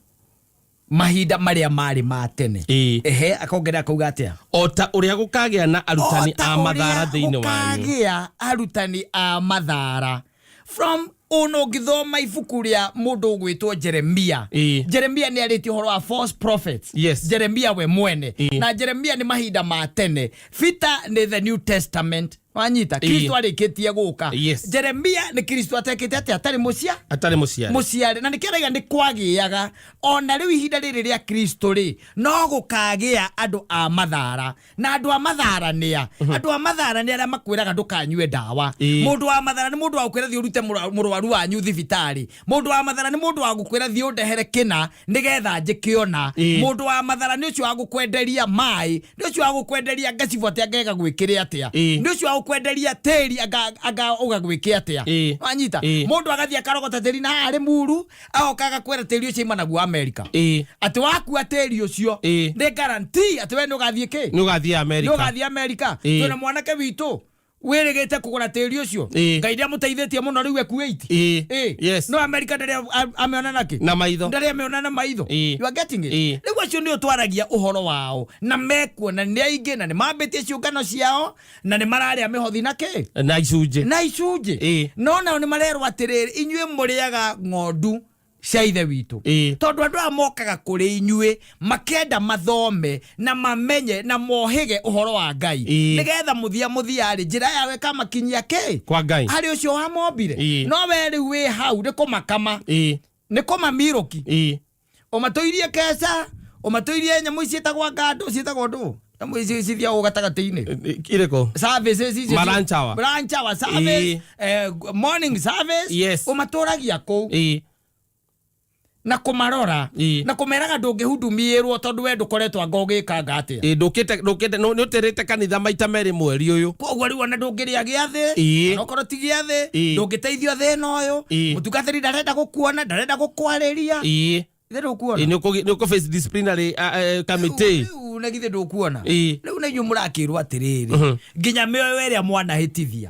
mahinda marĩa marĩ ma tene. Ehe, akongerera akauga atĩa? O ta ũrĩa gũkagĩa na arutani O ta a mathara ũrĩa thĩinĩ wanyu. gũkagĩa arutani a mathara. From ona ũngĩthoma ibuku rĩa mũndũ ũgwĩtwo Jeremia. Jeremia nĩ arĩtie ũhoro wa false prophets. Jeremia we mwene. Na Jeremia nĩ mahinda ma tene. Peter nĩ the New Testament. Wanyita? Kristo arĩkĩtie gũka. Jeremia nĩ Kristo atekĩte atĩa? Atarĩ mũcia? Atarĩ mũciare. Mũciare. Na nĩkĩo arauga nĩ kwagĩaga. Ona rĩu ihinda rĩrĩ rĩa Kristo rĩ, no gũkagĩa andũ a mathara. Na andũ a mathara nĩ a? Andũ a mathara nĩ arĩa makwĩraga ndũkanyue ndawa. Mũndũ wa mathara nĩ mũndũ wa gũkwĩra thiĩ ũrute mũrwaru wanyu thibitarĩ. Mũndũ wa mathara nĩ mũndũ wa gũkwĩra thiĩ ũndehere kĩna nĩgetha njĩkĩona. Mũndũ wa mathara nĩ ũcio wa gũkwenderia maĩ, nĩ ũcio wa gũkwenderia ngacibũ atĩ angĩaga gwĩkĩre atĩa. Nĩ ũcio wa gũkwenderia tĩri anga ũgagwĩke atĩa. Wanyita? Mũndũ agathiĩ akarogota tĩri na haha Limuru, agoka agakwĩra tĩri ũcio aima naguo America. Atĩ wakua tĩri ũcio, nĩ guarantee atĩ we nĩ ũgathiĩ kĩ? Nĩ ũgathiĩ America. Nĩ ũgathiĩ America. Twĩna mwanake witũ wĩrĩgĩte kũgũra tĩri ũcio. Ngai nĩamũteithĩtie mũno rĩu ekuĩte. No America ndarĩ ameona na kĩ? Na maitho. Ndarĩ ameona na maitho. You are getting it? Rĩu acio nĩo twaragia ũhoro wao na mekuona nĩ aingĩ na nĩ mambĩtie ciũngano ciao na nĩ mararĩa mĩhothi na kĩ? Na icunjĩ. Na icunjĩ. No nao nĩ marerwo atĩrĩrĩ, inyuĩ mũrĩaga ng'ondu cia ithe witũ. Tondũ andũ aya mokaga kũrĩ inyuĩ makenda mathome na mamenye na mohĩge ũhoro wa Ngai. Nĩgetha mũthia mũthia rĩ, njĩra yao ĩkamakinyia kĩ? Kwa Ngai. Harĩ ũcio wamombire. No we rĩu wĩ hau nĩ kũmakama. Nĩ kũmamirũki. Ũmatũirie keca, ũmatũirie nyamũ ici ciĩtagwo ngandũ, ciĩtagwo ndũ? Nyamũ ici cithiagwo gatagatĩ-inĩ. Irĩkũ? Services icio Ma lunch hour. Lunch hour service, morning service. Ũmatũragia kũu. Na kũmarora. Na kũmeraga ndũngĩhudumierwo tondũ we ndũkoretwo anga ũgĩkanga atĩa. Ndũkĩte, nĩ ũtĩrĩte kanitha maita merĩ mweri ũyũ. Koguo rĩu ona ndũngĩrĩa gĩathĩ, ona okorwo ti gĩathĩ, ndũngĩteithio thĩna ũyũ. Mũtungatĩri ndarenda gũkuona, ndarenda gũkwarĩria. Githĩ ndũkuona? Nĩ ũkũ face disciplinary committee. Rĩu na githĩ ndũkuona? Rĩu na inyuĩ mũrakĩrwo atĩrĩrĩ, nginya mĩoyo ĩrĩa mwanahĩtithia.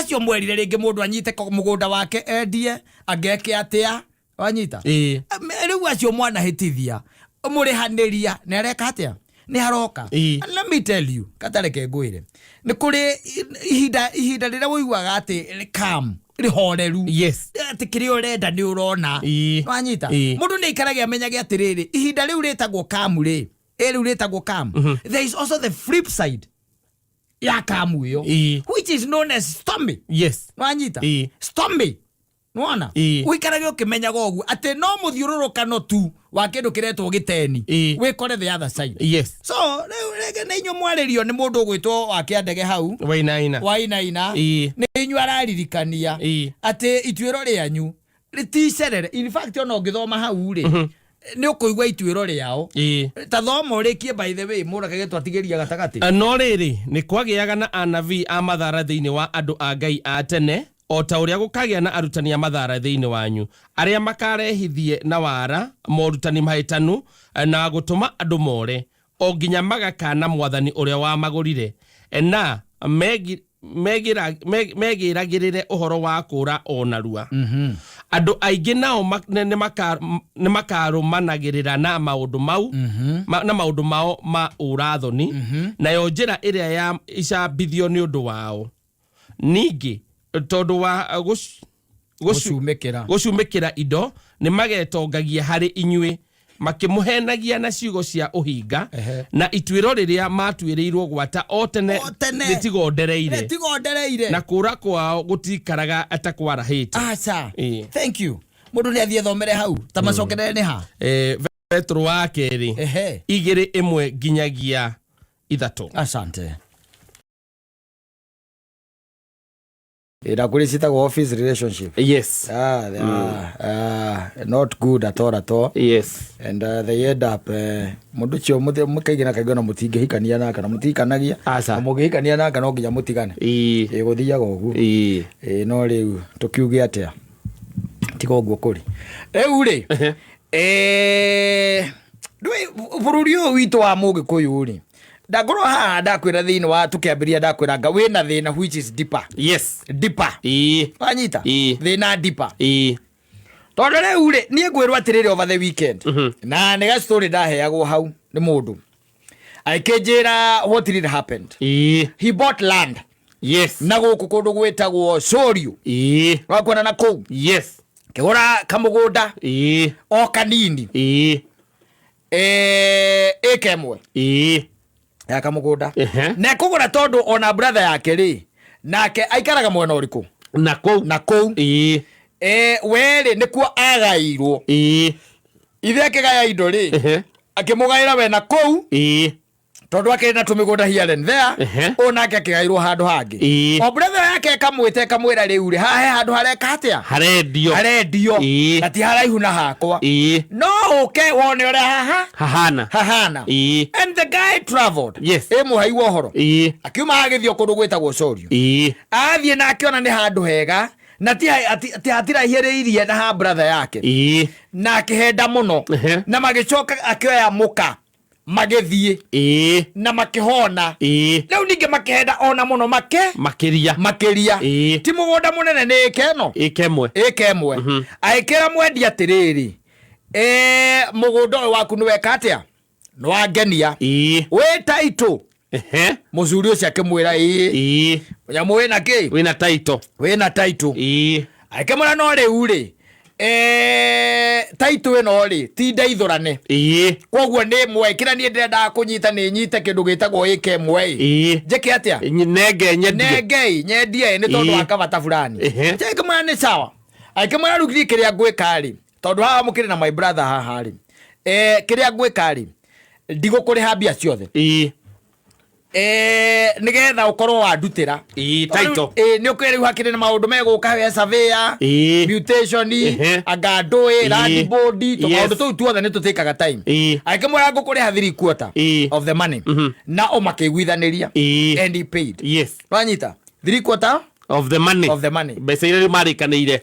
Acio mwerire rĩngĩ mũndũ anyite mũgũnda wake endie angeke atĩa, wanyita? Ĩĩ. Rĩu acio mwanahĩtithia mũrĩhanĩria nĩ areka atĩa, nĩ haroka. And let me tell you, katareke ngwĩre, nĩ kũrĩ ihinda rĩrĩa ũiguaga atĩ calm, rĩhoreru, atĩ kĩrĩa ũrenda nĩ ũrona. Wanyita? Mũndũ nĩ aikarage amenyage atĩrĩrĩ, ihinda rĩu rĩtagwo calm rĩ, ĩ rĩu rĩtagwo calm, there is also the flip side ya calm ĩyo, which is known as stormy. Wanyita? Stormy, nĩwona? Ũikarage ũkĩmenyaga ũguo atĩ no mũthiũrũrũkano tu wa kĩndũ kĩretwo gĩteni, wĩkore the other side. So rĩu rĩngĩ nĩ inyuĩ mwarĩrio nĩ mũndũ ũgwĩtwo wa kĩandege hau. Wainaina. Wainaina. Nĩ inyuĩ araririkania atĩ ituĩro rĩanyu rĩticerere. In fact, ona ũngĩthoma hau rĩ, nĩ ũkũigua ituĩro rĩao. Ta thoma ũrĩkie, by the way, mũrage gĩtwatigĩria gatagatĩ. No rĩrĩ, nĩ kwagĩaga na anabii a mathara thĩinĩ wa andũ a Ngai a tene, o ta ũrĩa gũkagĩa na arutani a mathara thĩinĩ wanyu, arĩa makarehithie na wara morutani mahĩtanu na gũtũma andũ more, o nginya magakaana Mwathani ũrĩa wamagũrire, na megĩragĩrĩre ũhoro wa kũũra o narua. Andũ aingĩ nao nĩ makarũmanagĩrĩra na maũndũ mau, na maũndũ mao ma ũrathoni, nayo njĩra ĩrĩa ya icambithio nĩ ũndũ wao. Ningĩ tondũ wa gũcumĩkĩra, gũcumĩkĩra indo, nĩ magetongagia harĩ inyuĩ, makĩmũhenagia na ciugo cia ũhinga, na ituĩro rĩrĩa matuĩrĩirwo gwata o tene O tene. rĩtigondereire, rĩtigondereire, na kũũra kwao gũtikaraga ta kwarahĩte. Aca. Thank you. Mũndũ nĩ athiĩ thomere hau ta macokerere nĩ ha. Petro wa kerĩ 2:1 nginyagia 3. Asante. Na kũrĩ ciĩtagwo office relationship. Ah, they are, not good at all, at all. And they end up, mũndũ ũcio kaingĩ na kaingĩ ona mũtingĩhikania nake na mũtihikanagia. Aca. Na mũngĩhikania nake no nginya mũtigane. Ĩ gũthiaga ũguo. Ĩ no rĩu tũkiuge atĩa, tiga ũguo kũrĩ rĩu rĩ, ndũĩ bũrũri ũyũ witũ wa mũgĩkũyũ rĩ, ndakorwo haha ndakwĩra thĩinĩ wa tũkĩambĩrĩria, ndakwĩra nga wĩna thĩna which is deeper. Deeper. Wanyita? Thĩna deeper. Tondũ rĩu rĩ, niĩ ngwĩrwo atĩrĩrĩ, over the weekend na nĩ ga story ndaheagwo hau nĩ mũndũ akĩnjĩra what really happened. He bought land na gũkũ kũndũ gwĩtagwo Soriũ. Wakuona na kũu? Kĩgũra kamũgũnda o kanini, ĩka 1 ya kamũgũnda. Na ekũgũra tondũ ona brother yake rĩ, nake aikaraga mwena ũrĩkũ? Na kũu. Na kũu. We rĩ, nĩkuo agairwo. Ithe akĩgaya indo rĩ, akĩmũgaĩra we na kũu, tondũ akĩrĩ na tũmĩgũnda here and there. Ũyũ nake akĩgairwo handũ hangĩ. O brother yake ĩkamwĩta, ĩkamwĩra rĩu rĩ, haha he handũ hareka atĩa? Harendio. Harendio. Na ti haraihu na hakwa, no ũke wone ũrĩa haha hahana. Hahana. And the guy traveled. Ĩ mũhai wa ũhoro, akiuma agĩthiĩ kũndũ gwĩtagwo Corio. Athiĩ na akĩona nĩ handũ hega na ti hatiraihĩrĩirie na ha brother yake, na akĩhenda mũno. Na magĩcoka akĩoya mũka magĩthiĩ na makĩhona. Rĩu ningĩ makĩhenda ona mũno make makĩria. Makĩria. Ti mũgũnda mũnene, nĩ ĩka ĩno. Ĩka 1. Ĩka 1. Agĩkĩra mwendia atĩrĩrĩ, mũgũnda ũyũ waku nĩ weka atĩa, nĩ wangenia, wĩ taitũ. Mũcuri ũcio akĩmwĩra ĩĩ, nyamũ wĩna kĩ? Wĩna taito. Wĩna taitũ. Akĩmwĩra no rĩu rĩ, taitũ ĩno rĩ, ti ndeithũrane. Koguo nĩ ĩmwe, kĩrĩa niĩ ndĩrendaga kũnyita nĩ nyite kĩndũ gĩtagwo ĩka 1 ĩ. Njĩke atĩa? Nenge nyendie. Nengei nyendie nĩ tondũ wa kabata fulani. Akĩmwĩra nĩ sawa. Akĩmwĩra rĩu niĩ kĩrĩa ngwĩka rĩ, tondũ haha mũkĩrĩ na my brother haha rĩ, kĩrĩa ngwĩka rĩ, ndigũkũrĩha mbia ciothe, nĩgetha ũkorwo wandutĩra. Title. Nĩ ũkĩrĩ rĩu hakĩrĩ na maũndũ megũka, we surveyor, mutation, anga ndũĩ, land board, tũmaũndũ tũu tuothe nĩ tũtĩkaga time. Akĩmwĩra ngũkũrĩha 3/4 of the money, na o makĩiguithanĩria, and he paid. Wanyita? 3/4 of the money. Of the money. Mbeca iria rĩu marĩkanĩire.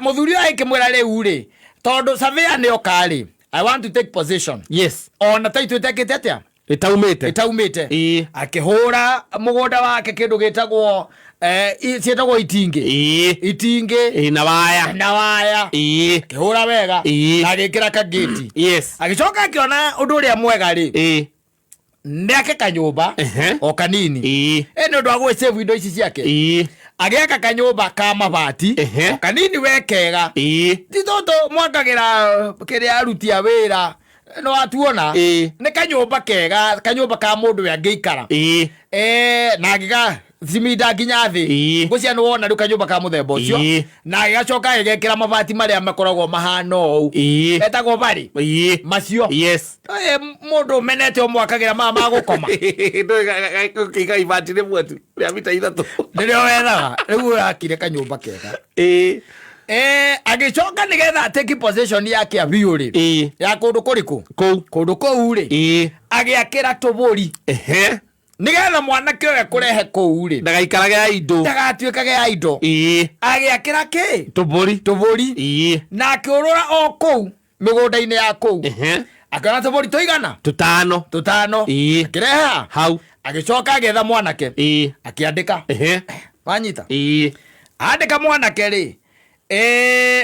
Mũthuri ũyũ akĩmwĩra rĩu rĩ, tondũ surveyor nĩ oka rĩ, I want to take position ona taitũ ĩtekĩte atĩa? Ĩtaumĩte. Ĩtaumĩte. Akĩhũra mũgũnda wake kĩndũ gĩtagwo Ciĩtagwo itingĩ. Itingĩ. Na waya. Na waya. Akĩhũra wega. Na agĩkĩra kagĩti. Agĩcoka akĩona ũndũ ũrĩa mwega rĩ, nĩ ake kanyũmba o kanini. Nĩ ũndũ wa gwĩsave indo ici ciake. Agĩaka kanyũmba ka mabati o kanini we kega. Ti tũtũ mwakagĩra kĩrĩa aruti a wĩra no atuona. Nĩ kanyũmba kega, kanyũmba ka mũndũ we angĩikara. Na agĩga ciminda nginya thĩ. Ngũcia nĩ wona rĩu kanyũmba ka mũthemba ũcio. Na agĩgacoka agĩgekĩra mabati marĩa makoragwo mahana ũũ. Etagwo barĩ. Macio. Mũndũ ũmenete ũmwakagĩra maya ma gũkoma. Kĩiga ibati rĩmwe tu rĩa mita 3. Nĩrĩo wethaga. Rĩu ũrakire kanyũmba kega. Agĩcoka nĩgetha atake possession yake biũ rĩ. Ya kũndũ kũrĩkũ? Kũu. Kũndũ kũu rĩ. Agĩakĩra tũbũri. Nĩgetha mwanake ũyũ ekũrehe kũu rĩ. Ndagaikarage ya indo. Ndagatuĩkage ya indo. Agĩakĩra kĩ? Tũbũri. Tũbũri. Na akĩũrũra o kũu mĩgũnda-inĩ ya kũu. Akĩona tũbũri tũigana? Tũtano. Tũtano. Akĩreha? Hau. Agĩcoka agĩetha mwanake. Akĩandĩka. Wanyita? Andĩka mwanake rĩ.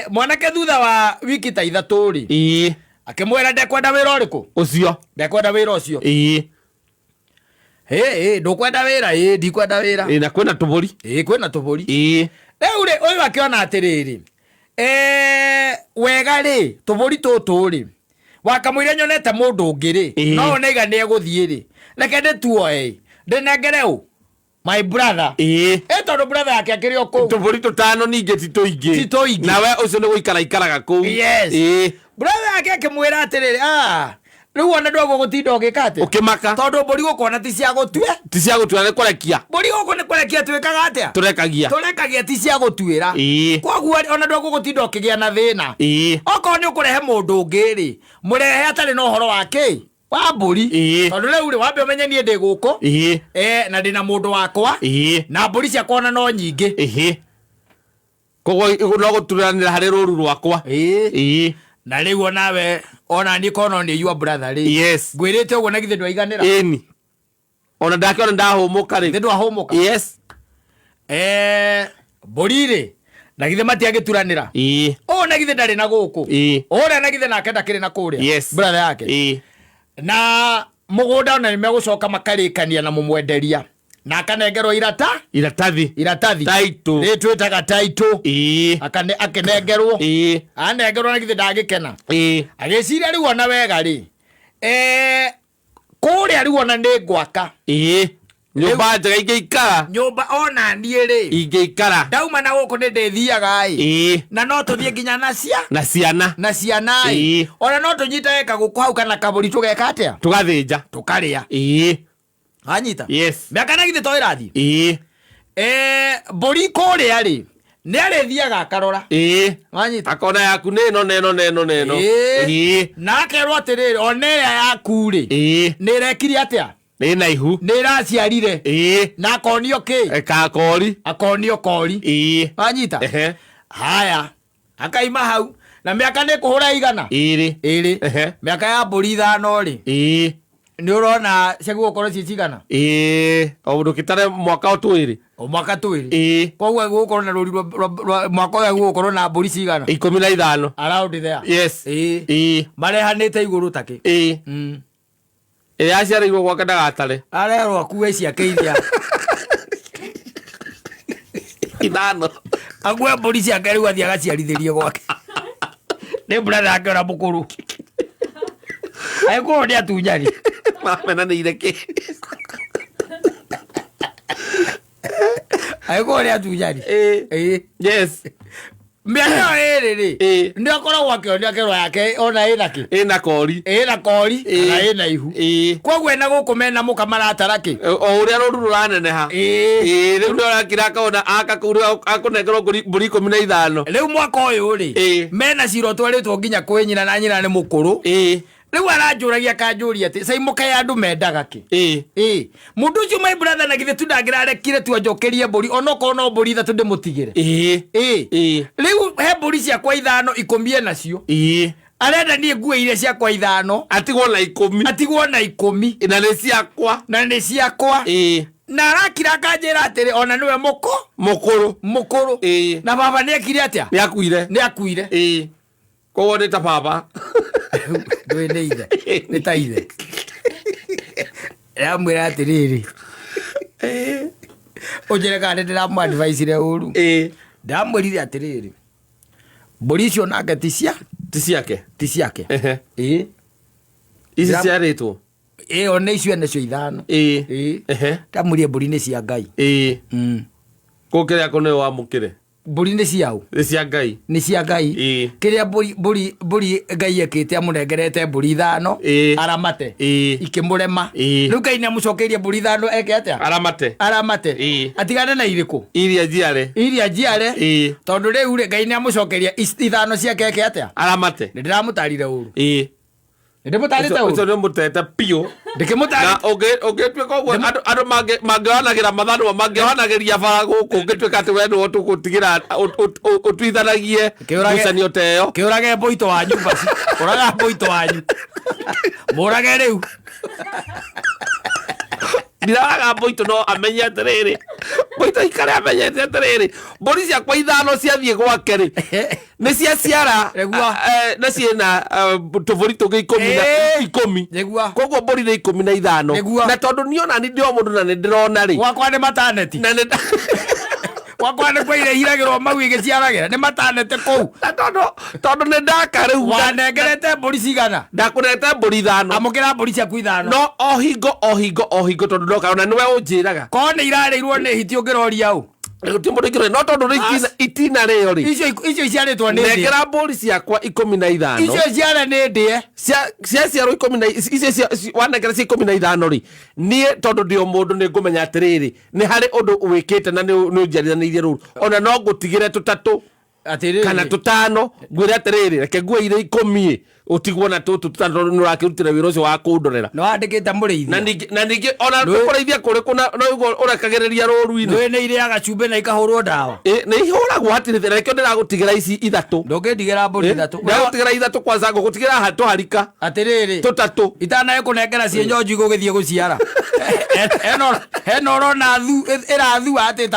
Mwanake thutha wa wiki ta 3 rĩ. Akĩmwĩra ndekwenda wĩra ũrĩkũ? Ũcio. Ndekwenda wĩra ũcio. Ndũkwenda wĩra? Ndikwenda wĩra. Na kwĩna tũbũri. Kwĩna tũbũri. Rĩu rĩ, ũyũ akĩona atĩrĩrĩ, wega rĩ, tũbũri tũtũ rĩ, wakamũira nyonete mũndũ ũngĩ rĩ, no nĩiga nĩ egũthiĩ rĩ, reke ndĩtuoe, ndĩnengere ũ? My brother. Tondũ brother yake akĩrĩ o kũu. Tũbũri tũtano ningĩ ti tũingĩ. Ti tũingĩ. Nawe ũcio nĩ gũikara ikaraga kũu. Yes. Brother yake akĩmwĩra atĩrĩrĩ, rĩu ona ndwagwo gũtinda ũgĩka atĩa? Ũkĩmaka. Tondũ mbũri gũkũ ti cia gũtue. Ti cia gũtua nĩ kũrekia. Mbũri gũkũ nĩ kũrekia twĩkaga atĩa? Tũrekagia. Tũrekagia ti cia gũtuĩra. Koguo ona ndwagwo gũtinda ũkĩgĩa na thĩna. Okorwo nĩ ũkũrehe mũndũ ũngĩ rĩ, mũrehe atarĩ na ũhoro wa kĩ? Wa mbũri. Tondũ rĩu rĩ, wambe ũmenye niĩ ndĩ gũkũ. Na ndĩ na mũndũ wakwa. Na mbũri ciakwa ona no nyingĩ. Koguo no gũturanĩra harĩ rũru rwakwa. Na rĩu onawe, ona niĩ korwo no nĩ your brother rĩ. Yes. Ngwĩrĩte ũguo na githĩ ndwaiganĩra? Ĩni. Ona ndakĩona ndahũmũka rĩ. Githĩ ndwahũmũka? Yes. Mbũri rĩ, na githĩ matiagĩturanĩra? Ũũ na githĩ ndarĩ na gũkũ? Ũrĩa na githĩ nake ndakĩrĩ na kũrĩa? Yes. Brother yake. Na mũgũnda ona nĩmegũcoka makarĩkania na mũmwenderia. Na akanengerwo irata? Iratathi. Iratathi. Taitũ. Rĩ twĩtaga taitũ. Akĩnengerwo. Anengerwo na githĩ ndagĩkena. Agĩciria rĩu ona wega rĩ. Kũrĩa rĩu ona nĩ ngwaka. Nyũmba njega ingĩikara. Nyũmba ona niĩ rĩ. Ingĩikara. Ndauma na gũkũ nĩ ndĩthiaga ĩ. Na no tũthiĩ nginya na cia. Na ciana. Na ciana ĩ. Ona no tũnyitage kagũkũ hau kana kabũri tũgeka atĩa? Tũgathĩnja. Tũkarĩa. Wanyita? Yes. Mĩaka na githĩ to ĩrathiĩ? Mbũri kũrĩa rĩ, nĩ arĩthiaga akarora. Wanyita? Akona yaku nĩ ĩno, na ĩno, na ĩno, na ĩno. Na akerwo atĩrĩrĩ, ona ĩrĩa yaku rĩ, nĩ ĩrekire atĩa? Nĩ na ihu. Nĩ ĩraciarire. Na akonio kĩ? Kakori. Akonio kori. Wanyita? Haya. Akaima hau. Na mĩaka nĩ kũhũra igana? 2. 2. Mĩaka ya mbũri 5 rĩ. Nĩ ũrona ciagĩrĩirwo gũkorwo ciĩ cigana? O ũndũ kĩtare mwaka o twĩrĩ. O mwaka twĩrĩ. Koguo agĩrĩirwo gũkorwo na rũri rwa mwaka ũyũ agĩrĩirwo gũkorwo na mbũri cigana? 15. Around there. Yes. Marehanĩte igũrũ takĩ. Ĩrĩa aciarĩirwo gwake ndagatare. Arerwo akue ciake iria. 5. Akue mbũri ciake rĩu athiĩ agaciarithĩrie gwake. Nĩ brother yake ũrĩa mũkũrũ. Angĩkorwo nĩ atunyani. Mamenanĩire kĩ? Angĩkorwo nĩ atunyani. Yes. Mĩaka ĩyo ĩrĩ rĩ, nĩ akoragwo akĩonio akerwo yake ona ĩna kĩ? Ĩna kori. Ĩna kori, kana ĩna ihu. Koguo ena gũkũ mena mũka maratara kĩ? O ũrĩa rũru rũraneneha. Rĩu nĩ ũrakira akona aka kũu rĩu akũnengerwo mbũri 15. Rĩu mwaka ũyũ rĩ, mena cira ũtwarĩtwo nginya kwĩ nyina na nyina nĩ mũkũrũ. Rĩu aranjũragia akanjũria atĩ, Caimo kaĩ andũ mendaga kĩ? Mũndũ ũcio my brother na githĩ tu ndangĩrarekire tu anjokerie mbũri, onokorwo no mbũri 3 ndĩmũtigĩre. Rĩu he mbũri ciakwa 5 10 enacio. Arenda niĩ ngue iria ciakwa 5. Atigwo na 10. Atigwo na 10. Na nĩ ciakwa. Na nĩ ciakwa. Na arakira akanjĩra atĩrĩ, ona nĩwe mũkũ Mũkũrũ. Mũkũrũ. Na baba nĩ ekire atĩa? Nĩ akuire. Nĩ akuire. Ĩĩ, koguo nĩ ta baba. Ndũĩ nĩ ithe, nĩ ta ithe. Ndĩramwĩra atĩrĩrĩ, ũnjĩre kana nĩ ndĩramwadvaicire ũru. Ndĩramwĩrire atĩrĩrĩ, mbũri icio nake ti cia Ti ciake. Ti ciake. Ĩĩ. Ici ciarĩtwo. Ĩyo nĩ icio ene cio ithano. Ĩĩ. Ndamwĩrire mbũri nĩ cia Ngai. Kũu kĩrĩa kũ nĩwe wamũkĩre. Mbũri nĩ ciaũ? Nĩ cia Ngai. Nĩ cia Ngai. Kĩrĩa mbũri Ngai ekĩte, amũnengerete mbũri ithano aramate. Ikĩmũrema. Rĩu Ngai nĩ amũcokeirie mbũri ithano eke atĩa? Aramate. Aramate. Atigane na irĩkũ? Iria njiare. Iria njiare. Tondũ rĩu rĩ, Ngai nĩ amũcokeria ithano ciake eke atĩa? Aramate. Nĩ ndĩramũtarire ũru? Nĩ ndĩmũtarĩte Ũcio ũru? nĩ mũtete biũ. Ndĩkĩmũtarĩte. Na ũngĩtuĩka ũguo, andũ mangĩohanagĩra mathanwa, mangĩohanagĩria bara gũkũ, ũngĩtuĩka atĩ we nĩwe tũgũtigĩra ũtuithanagie ngucanio ta ĩyo. Kĩũrage mbũitũ wanyu basi, ũraga mbũitũ wanyu, mũrage rĩu. Ndiraga mbũitũ, no amenye atĩrĩrĩ, mbũitũ ikare amenyete atĩrĩrĩ, mbũri ciakwa ithano ciathiĩ gwake rĩ, nĩ ciaciara. Nĩguo. Na ciĩna tũbũri tũngĩ 10 na 10. Koguo mbũri nĩ 15. Na tondũ niĩ ona ni ndĩ o mũndũ na nĩ ndĩrona rĩ, Gwakwa nĩ mataneti. Na nĩ Gwakwa nĩ kwa irehiragĩrwo mau igĩciaragĩra, nĩ matanete kũu. Na tondũ nĩ ndaka rĩu Wanengerete mbũri cigana? Ndakũnete mbũri ithano. Amũkĩra mbũri ciaku ithano. No o hingo o hingo o hingo, tondũ ndoka ona nĩwe ũnjĩraga. Korwo nĩ irarĩirwo nĩ hiti, ũngĩroria ũ? Gũtirĩ mũndũ ingĩroria, no tondũ rĩ itina rĩo rĩ, Icio iciarĩtwo nĩ ndĩe. Nengera mbũri ciakwa 15. Icio ciare nĩ ndĩe. Ciaciarwo ikũmi na icio wanengera cia 15 rĩ, niĩ tondũ ndĩ o mũndũ nĩ ngũmenya atĩrĩrĩ, nĩ harĩ ũndũ wĩkĩte na nĩ ũnjiarithanĩirie rũru, ona no ngũtigĩre tũtatũ Atĩrĩrĩ. kana tũtano, ngwĩre atĩrĩrĩ, reke ngue irĩ 10 ĩ, ũtigwo na tũtũ tũtano tondũ nĩ ũrakĩrutĩra wĩra ũcio wa kũndorera. Nĩ wandĩkĩte mũrĩithia. Na ningĩ ona kũrĩithia kũrĩkũ na ũguo ũrekagĩrĩria rũru-inĩ? Nĩũĩ nĩ irĩaga cumbĩ na ikahũrwo ndawa. Ĩ, nĩ ihũragwo, hatirĩ thĩna, nĩkĩo ndĩragũtigĩra ici ithatũ. Ndũngĩndigĩra mbũri ithatũ. Ndĩragũtigĩra ithatũ kwanza, ngũgũtigĩra tũharika Atĩrĩrĩ, tũtatũ. Itanaĩ kũnengera ciĩ njonju igũgĩthiĩ gũciara. Hena ũrona thu ĩrathua atĩ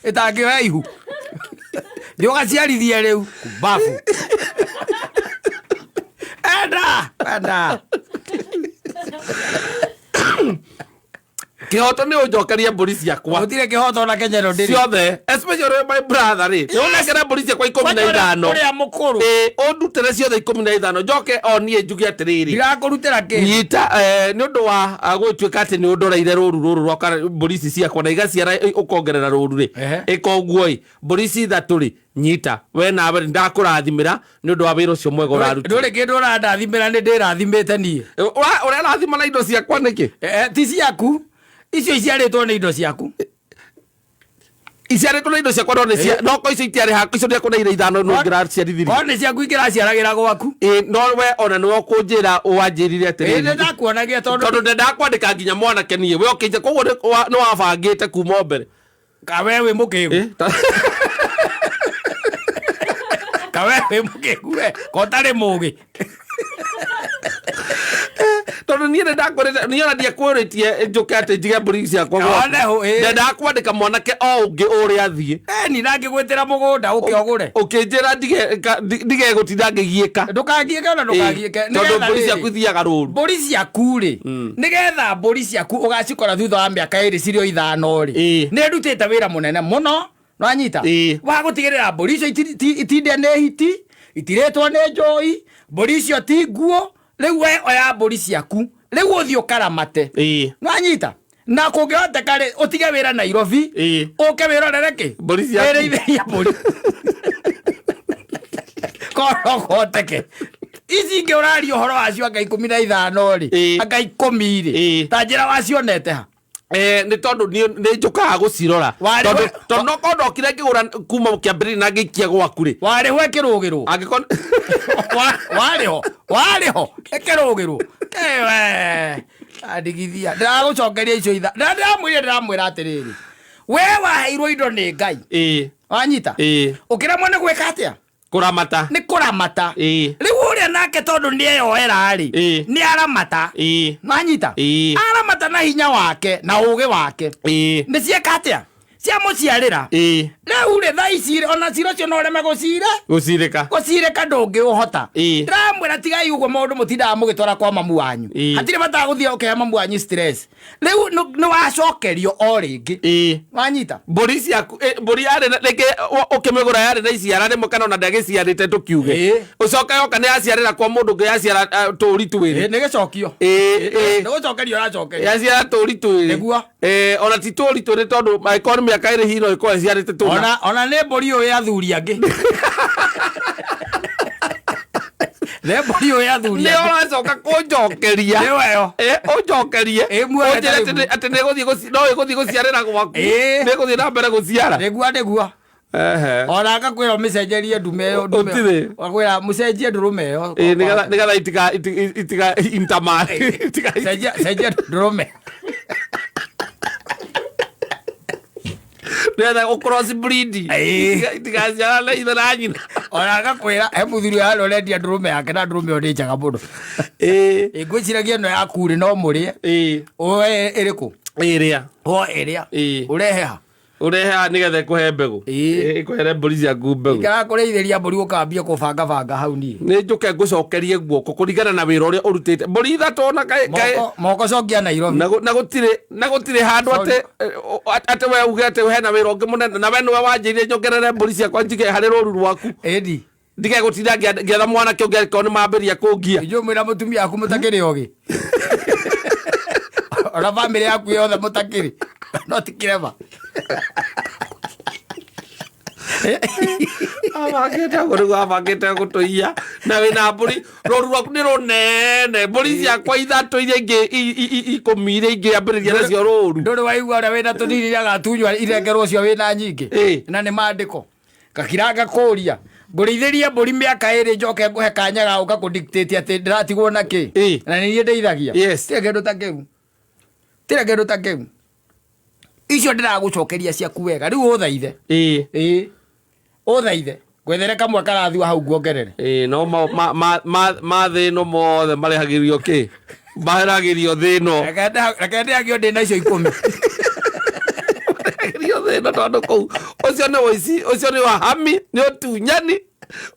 ĩtangĩoya ihu, thiĩ ũgaciarithie rĩu babu. Enda enda. Kĩhoto nĩ ũnjokerie mbũri ciakwa. Gũtirĩ kĩhoto ona Kenya ĩno ndĩrĩ. Ciothe, especially my brother rĩ, nĩ ũnengere mbũri ciakwa 15. Ũrĩa mũkũrũ. Ĩ, ũndutĩre ciothe 15, njoke o niĩ njuge atĩrĩrĩ, Ndirakũrutĩra kĩ. Nyita nĩ ũndũ wa gũtuĩka atĩ nĩ ũndoreire rũru rũrũ rwakwa, mbũri ici ciakwa na igaciara, ũkongerera rũru rĩ. Ĩka ũguo ĩ, mbũri ici ithatũ rĩ, nyita we nawe, nĩ ndakũrathimĩra nĩ ũndũ wa wĩra ũcio mwega ũraruta. Ndũrĩ kĩndũ ũrandathimĩra, nĩ ndĩrathimĩte niĩ. Ũrerathima na indo ciakwa nĩkĩ? Ti ciaku icio, iciarĩtwo nĩ indo ciaku. Iciarĩtwo na indo ciakwa, no nĩ cia no ko icio itiarĩ haku, icio ndiakũneire ithano no ngĩraciarithirie. Korwo nĩ ciaku ingĩraciaragĩra gwaku. Ĩ, no we ona nĩwe ũkũnjĩra, wanjĩrire Ĩ, atĩrĩrĩ, nĩ ndakuonagia tondũ tondũ ndendaga kwandĩka nginya mwanake niĩ, we ũkĩnja, koguo nĩ wabangĩte kuma o mbere. Kawe wĩ mũkĩgu. Ĩ, Kawe wĩ mũkĩgu we, ko ũtarĩ mũgĩ. Tondũ niĩ nĩ ndakwĩrĩte, niĩ ona ndiakwĩrĩtie njũke atĩ njige mbũri ciakwa gwaku. One hũ, ĩ. Ndendaga kwandĩka mwanake o ũngĩ ũrĩa athiĩ. Ni ndangĩgwĩtĩra mũgũnda ũke ũgũre. Ũkĩnjĩra ndige gũtinda ngĩgiĩka. Ndũkagiĩke ona ndũkagiĩke. Tondũ Nĩgetha mbũri rĩrĩ, ciaku ithiaga rũru. Mbũri ciaku rĩ, nĩgetha mbũri ciaku ũgacikora thutha wa mĩaka 2 cirĩ o ithano rĩ, nĩ ndutĩte wĩra mũnene mũno, nwanyita? Wa gũtigĩrĩra mbũri icio itinde nĩ hiti, itirĩtwo nĩ njũi, mbũri icio ti nguo. Rĩu we oya mbũri ciaku rĩu ũthiĩ ũkaramate. Nwanyita? Na kũngĩhoteka rĩ, ũtige wĩra Nairobi, ũke wĩrorere kĩ? Mbũri ciaku. Wĩrĩithĩria mbũri korwo kũhoteke. Ici ingĩ ũraria ũhoro wacio, anga 15 rĩ, anga 10 rĩ, ta njĩra wacionete ha? Nĩ tondũ niĩ nĩ njũkaga gũcirora. Warĩ Tondũ no korwo ndokire ngĩgũra kuma kĩambĩrĩria na ngĩikia gwaku rĩ, Warĩho ĩkĩrũgĩrwo? Angĩkorwo Warĩho, warĩho ĩkĩrũgĩrwo? Ewe andigithia, ndĩragũcokeria icio itha na ndĩramwĩra, ndĩramwĩra atĩrĩrĩ, we waheirwo indo nĩ Ngai. Wanyita? Ũkĩremwo nĩ gwĩka atĩa? Kũramata. Nĩ kũramata. Rĩu ũrĩa Nake tondũ nĩeyoera rĩ, nĩ aramata. Nanyita. Aramata na hinya wake na ũgĩ wake. Nĩ cieka atĩa? Ciamũciarĩra. Rĩu rĩ, thaa ici rĩ, ona cira ũcio no ũreme gũcira. Gũcirĩka. Gũcirĩka ndũngĩũhota. Ndĩramwĩra tigai ũguo maũndũ mũtindaga mũgĩtwara kwa mamu wanyu. Hatirĩ bata wa gũthiĩ ũkĩhe mamu wanyu stress. Rĩu nĩ wacokerio o rĩngĩ. Wanyita? Mbũri ciaku, mbũri yarĩ na, rĩngĩ ũkĩmĩgũra yarĩ na iciara rĩmwe kana ona ndagĩciarĩte tũkiuge. Ũcoke yoka nĩ yaciarĩra kwa mũndũ ũngĩ yaciara tũri twĩrĩ. Nĩ gĩcokio. Nĩ gũcokerio ũracokerio. Yaciara tũri twĩrĩ. Nĩguo. Ona ti tũri twĩrĩ tondũ angĩkorwo nĩ mĩaka ĩrĩ hihi no ĩkorwo ĩciarĩte tũna. Ona nĩ mbũri ũĩ athuri angĩ. Nĩ mbũri ũĩ athuri Nĩ angĩ. ũracoka kũnjokeria. Nĩ weyo. Ũnjokerie. Muoe Ũnjĩre ta rĩu. atĩ nĩ ĩgũthiĩ no ĩgũthiĩ gũciarĩra gwaku. Nĩ ĩgũthiĩ na mbere gũciara. Nĩguo, nĩguo. Ona akakwĩra ũmĩcenjerie ndume ĩyo, ndume ĩyo. Ũtirĩ. Akwĩra mũcenjie ndũrũme ĩyo. Nĩgetha itika intermarry. Cenjia ndũrũme. Nĩgetha ũ cross breed. Itigaciarana na ithe na nyina. Ona agakwĩra he mũthuri ũyũ harĩa ũrendia ndũrũme yake na ndũrũme ĩyo nĩ njega mũno. Ngwĩciragia ĩno yaku rĩ no mũrĩe. Ũe ĩrĩkũ? Ĩrĩa. Ũe ĩrĩa. Ũrehe ha? Ũrehe haha nĩgetha ĩkũhe mbegũ. Ĩkũhere mbũri ciaku mbegũ. Ikara kũrĩithĩria mbũri ũkambia kũbanga banga hau niĩ. Nĩ njũke ngũcokerie guoko kũringana na wĩra ũrĩa ũrutĩte. Mbũri ithatũ ona kaĩ Moko, moko cokia Nairobi. Na gũtirĩ handũ Sorry. atĩ we uge atĩ hena wĩra ũngĩ mũnene na we nĩwe wanjĩrire nyongerere mbũri ciakwa njige harĩ rũru rwaku. Ĩni. Ndige gũtinda ngĩetha mwanake ũngĩ angĩkorwo nĩ mambĩrĩria kũngia. Inyuĩ mwĩna mũtumia waku mũtakĩrĩ ogĩ. Ona bamĩrĩ yaku yothe mũtakĩrĩ. No ti kĩrema. Abangĩte ũguo nĩguo abangĩte gũtũiya. Na wĩna mbũri, rũru rwaku nĩ rũnene. Mbũri ciakwa ithatũ iria ingĩ ikũmi iria ingĩ ambĩrĩria nacio rũru. Ndũrĩ waigua ũrĩa wĩna tũnini agatunywo irengerwo ũcio wĩna nyingĩ. Na nĩ maandĩko. Gakira ngakũria. Ngũrĩithĩrie mbũri mĩaka ĩrĩ njoke ngũhe kanya ga gũka kũ-dictate atĩ ndĩratigwo na kĩ. Na nĩ niĩ ndeithagia. Tiga kĩndũ ta kĩu. Tiga kĩndũ ta kĩu. Icio ndĩragũcokeria ciaku wega. Rĩu ũthaithe. Ũthaithe. Ngwethere kamwe karathua hau nguongerere. No ma thĩ ĩno mothe marehagĩrio kĩ? Maheragĩrio thĩ ĩno. Reke ndĩhagio ndĩ na icio ikũmi. Marehagĩrio thĩ ĩno tondũ kũu ũcio nĩ ũici, ũcio nĩ wahami, nĩ ũtunyani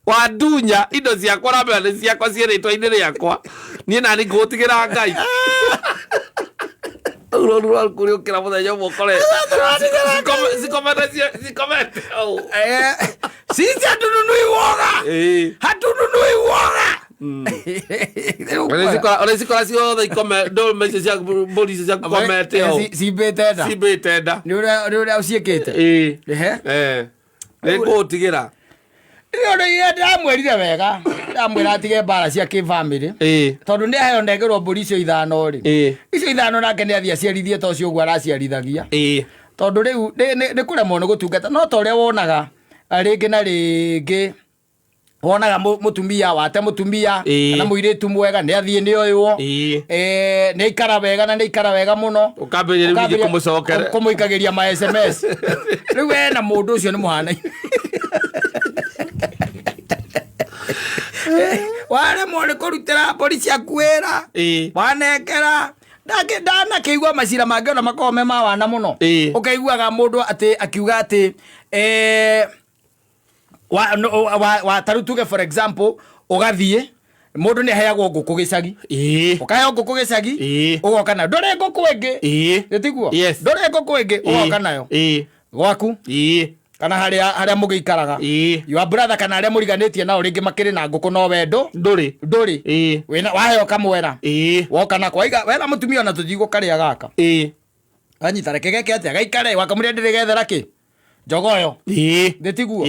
wa ndunya indo ciakwa ramera nĩ ciakwa ciĩ rĩtwa-inĩ rĩakwa. Niĩ nani ngũgũtigĩra Ngai. Rũu rũru rwaku rĩũkĩra mũthenya ũmwe ũkore cikomete cikomete hau. Sisi hatununui woga. Hatununui woga. Ũrĩcikora ciothe ikome, ndũrũme icio cia mbũri icio ciaku ikomete hau. Cimbĩte nda. Cimbĩte nda. Nĩ ũrĩa ũciĩkĩte. Ehe. Nĩ ngũgũtigĩra. Rĩu ndĩramwĩrire wega. Ndĩramwĩra atige mbara cia kĩbamĩrĩ. Tondũ nĩ aheo ndengerwo mbũri icio ithano rĩ. Icio ithano nake nĩ athiĩ aciarithie ta ũcio ũguo araciarithagia. Tondũ rĩu nĩ kũremwo nĩ gũtungata. No ta ũrĩa wonaga rĩngĩ na rĩngĩ wonaga mũtumia wate mũtumia kana mũirĩtu mwega nĩ athiĩ nĩ oywo. Nĩ aikara wega na nĩ aikara wega mũno. Ũkambĩrĩria rĩu ningĩ Ũkambĩrĩria kũmũcokera. kũmũikagĩria ma SMS. Rĩu we na mũndũ ũcio nĩ mũhanaine. Waremwo nĩ kũrutĩra mbũri ciaku wĩra. Wanengera. Ndanakĩigua macira mangĩ ona makoragwo me ma wana mũno. Ũkaiguaga mũndũ atĩ akiuga atĩ, wa, no, wa, wa, ta rĩu tuge for example, ũgathiĩ mũndũ nĩ aheagwo ngũkũ gĩcagi. Ũkaheo ngũkũ gĩcagi, ũgoka nayo. Ndũrĩ ngũkũ ĩngĩ. Nĩ tiguo? Ndũrĩ ngũkũ ĩngĩ, ũgoka nayo. Gwaku. Kana harĩa mũgĩikaraga. Your brother kana harĩa mũriganĩtie nao rĩngĩ makĩrĩ na ngũkũ no we Ndũrĩ. Ndũrĩ. Wĩna, waheo kamwera. Woka nako. Waiga, wena mũtumia ona tũtigũkarĩa gaka. Anyita reke geke atĩa? Gaikare, wakamũria ndĩrĩgethera kĩ? Njogoo ĩyo. Nĩ tiguo?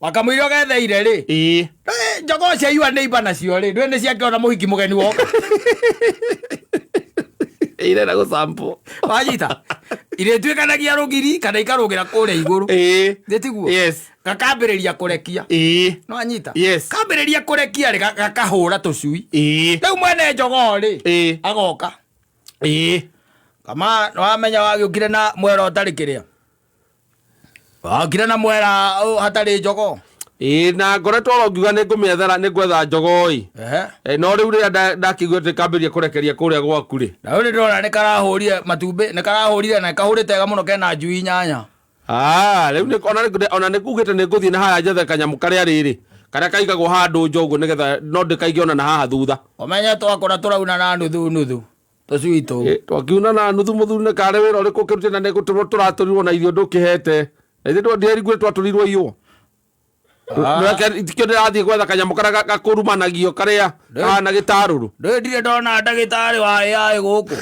Wakamũira ũgetheire rĩ? Njogoo cia yua neighbor nacio rĩ, ndũĩ nĩ ciakĩona mũhiki mũgeni woka. Irenda gũsample. Wanyita? Irĩtuĩkanagia rũgiri kana ikarũgĩra kũrĩa igũrũ. Nĩ tiguo? Gakambĩrĩria kũrekia. No anyita? Kambĩrĩria kũrekia rĩ, gakahũra tũcui. Rĩu mwene njogoo rĩ, agoka. Kama nĩwamenya wagĩũkire na mwera ũtarĩ kĩrĩa? Wokire na mwera hatarĩ njogoo. Ĩĩ, na ngoretwo oro ngiuga nĩ ngũmĩethera, nĩ ngwetha njogoo ĩ. No rĩu rĩrĩa ndakĩigua atĩ kambĩrĩria kũrekeria kũrĩa gwaku rĩ. Na rĩu nĩndĩrona nĩ karahũrire matumbĩ, nĩ karahũrire na kahũrĩte wega mũno kena njui inyanya. Ah, rĩu nĩ ona nĩ ona nĩ ngugĩte nĩ ngũthiĩ na haya njethe kanyamũ karĩa rĩrĩ karĩa kaigagwo handũ nja ũguo nĩgetha no ndĩkaige ona na haha thutha. Ũmenye twakũra tũrauna na nuthu nuthu tũcui tũu. Twakiuna na nuthu mũthuri nĩ karĩ wĩra ũrĩkũ ũkĩrutĩte na nĩ gũtũrwo tũratũrirwo na irio ndũkĩhete. Na ithuĩ ndieriguire twatũrirwo iyũo. Tikio ndĩrathiĩ gwetha kanyamũ karĩa gakũrumanagio karĩa kahana gĩtarũrũ. Ndũĩ ndirĩ ndona ndagĩtarĩ wa AI gũkũ.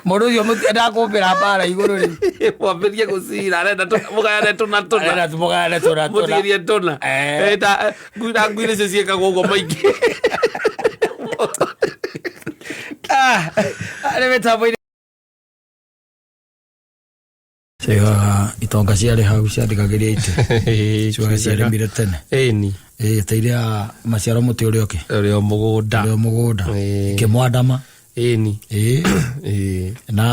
Mũndũ ũcio ndakũmbĩra mbara igũrũ rĩu. Mwambĩrie gũcira arenda mũgayane tũna tũna. Arenda mũgayane tũna tũna. Mũtigĩrie tũna. Ngui na ngui nĩcio ciĩkagwo ũguo maingĩ. Nĩ mĩtambo-inĩ. Ciagaga itonga ciarĩ hau ciathikagĩria itĩ. Ciugaga ciarĩmire tene. Ĩni. Ĩĩ ta iria maciaro mũtĩ ũrĩa ũkĩ. Ũrĩa o mũgũnda. Ũrĩa o mũgũnda. Ikĩmwandama. Ĩni. Ĩĩ. Na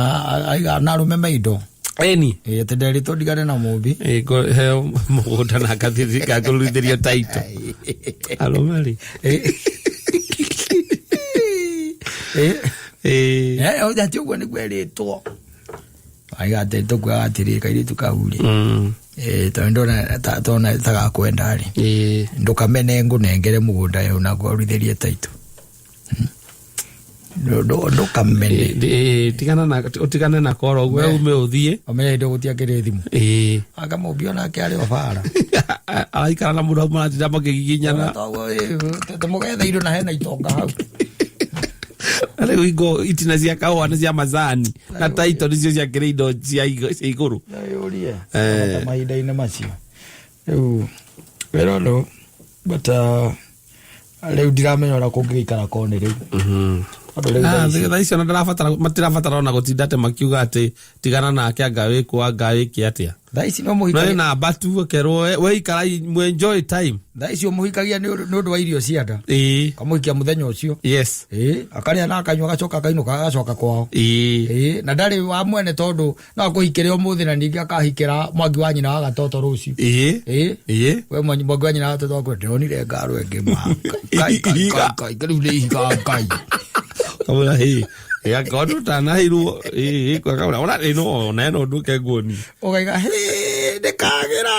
aiga na arũme me indo. Ĩni. Ĩĩ atĩ nderitwo ndigane na mũmbi. Ĩĩ heo mũgũnda na ngathiĩ ngagũrithĩrio taito. Arũme rĩ. Ĩĩ. Ĩĩ. Atĩ ũguo nĩguo erĩtwo. Aiga atĩ tũkuaga atĩrĩ kairĩtu kau rĩ. Tondũ ndona tona tagakwenda rĩ. Ndũkamene ngũnengere mũgũnda ũyũ na ngũrithĩrie taito. Ndũkamene. Tigana na ũtigane na koro ũguo ume ũthiĩ. Ũmenye indo gũtiakĩrĩ thimũ. Anga mũmbi onake arĩ o bara. Araikara na mũndũ hau maratinda makĩgiginyana. Tũmũgethe indo na hena itonga hau. Rĩu ingo itina cia kahũa nĩ cia macani na taito nĩcio ciakĩrĩ indo cia igũrũ. Ũrie. Mahinda-inĩ macio. Rĩu I don't know but rĩu ndiramenya ũrĩa kũngĩgĩikara korwo nĩ rĩu. Tondũ rĩu thaa ici- Thaa icio ona ndarabatara, matirabatara ona gũtinda atĩ makiuga atĩ tigana nake anga wĩkũ anga wĩke atĩa. Thaa ici no mũhikagia- No namba tu ũkerwo we ikara mu enjoy time. Thaa ici ũmũhikagia nĩ ũndũ wa irio cia nda. Ũkamũhikia mũthenya ũcio. Akarĩa na akanyua agacoka akainũka agacoka kwao. Na ndarĩ wa mwene tondũ no akũhikĩre ũmũthĩ na ningĩ akahikĩra mwangi wa nyina wa gatoto rũciũ. We mwangi wa nyina wa gatoto akwĩra, ndĩronire ngaro ĩngĩ ma. Kai, kai, kai, kai, rĩu nĩ ihiga Ngai. Kamũra, hĩ. Akorwo ndũtanahirwo, kamũra, ona ĩno, ona ĩno nduĩke nguoni. Ũkaiga, hĩ, ndĩkagĩra.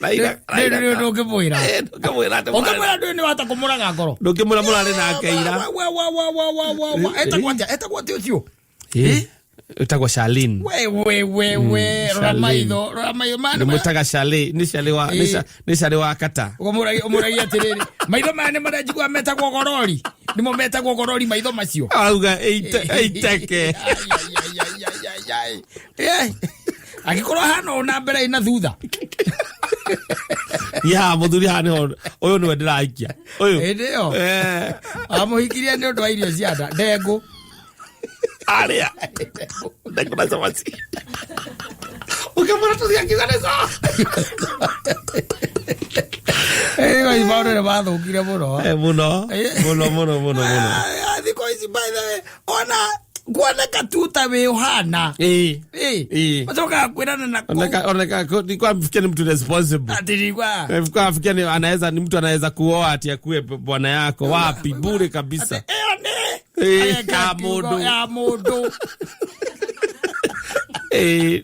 Raila, Raila, Raila. Ndũngĩmwĩra. Ndũngĩmwĩra atĩ Ũngĩmwĩra ndũĩ nĩ wahota kũmũraga ngoro. Ndũngĩmwĩra mũrarĩ nake ira. Wa, wa, wa, wa, wa, wa, wa. Etagwo atĩa? Etagwo atĩa ũcio? Etagwo Charlene. We, we, we, we. Rora Charlene. maitho, rora maitho. Maya nĩ Nĩ mwĩtaga Charlene, nĩ Charlene wa, nĩ nĩ Charlene wa Kata. Ũmũragia atĩrĩrĩ, maitho maya nĩ marĩa njiguaga metagwo gorori. Nĩmo metagwo gorori maitho macio. Auga, eiteke. Ai, ai, ai, ai, ai, ai, ai. Angĩkorwo hana ũũ na mbere na thutha. Ya, mũthuri haha nĩho, ũyũ nĩwe ndĩraikia. Ũyũ. Hĩndĩ ĩyo. Amũhikirie nĩ ũndũ wa irio cia nda. Ndengũ. Arĩa. Ndengũ na cabaci. Ũkĩmwĩra tũthiĩ akiuga nĩ sawa. Maũndũ nĩ mathũkire mũno. Mũno. Mũno, mũno, mũno, mũno. Thikũ ici by the way, ona kuoneka tu ta wĩ ũhana. Macokaga kwĩrana na kũu. Oneka, oneka, nilikuwa nafikiria ni mtu responsible. Ati nilikuwa. Nilikuwa nafikiria ni anaweza, ni mtu anaweza kuoa ati akuwe bwana yako. Wapi? Bure kabisa. Ati, nĩ. Eka Ya kiugo, mũndũ. ya mũndũ.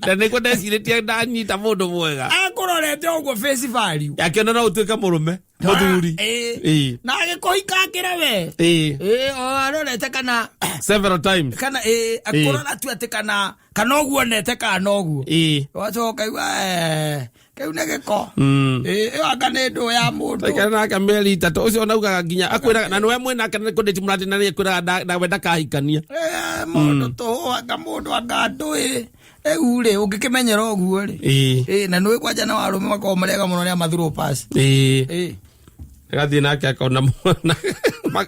Na nĩguo ndecirĩtie ndanyita mũndũ mwega. Akũrorete ũguo face value. Akĩona no ũtuĩke mũrũme, mũthuri. Na agĩkũhika akĩra we. O arorete kana Several times. Kana, akũrora tu atĩ kana ũguo onete kana ũguo. Wacoka igua, kĩu nĩ gĩko. Ĩyo anga nĩ ndũ ya mũndũ. Taikara nake mĩeri ĩtatũ, ũcio onaugaga nginya akwĩraga, na nĩwe mwĩ nake nĩ kũndĩti mũratĩ na nĩ akwĩraga nawe ndakahikania. Mũndũ tũhũ, anga mũndũ anga ndũĩ. Rĩu rĩ, ũngĩkĩmenyera ũguo rĩ. Na nĩũĩ kwanja na arũme makoragwo marĩ ega mũno nĩ amathurwo pass. Agathiĩ nake akona mwana.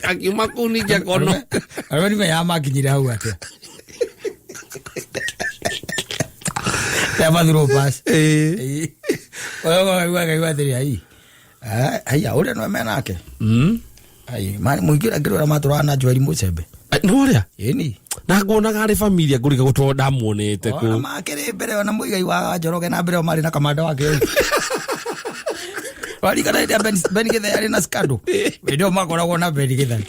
Akiuma kũu ningĩ akona. Arũme nĩ menyaga makinyire hau atĩa. Nĩ amathurwo pass. Ũyũ ũkaigua atĩrĩ, ai. Haiya, ũrĩa nĩwe menake. Ai, mũingĩ ũrĩa ngĩrora matũraga na Joel Musembe. Nĩ ũrĩa Ĩni. Na nguonaga arĩ familia ngũriga gũtwo ndamuonete Ona kũ. makĩrĩ mbere ona Mũigai wa Njoroge na mbere o marĩ na kamanda wake ũyũ. Warikana hĩndĩ ya Ben Githae arĩ na scandal. Hĩndĩ ĩyo makoragwo na Ben Githae.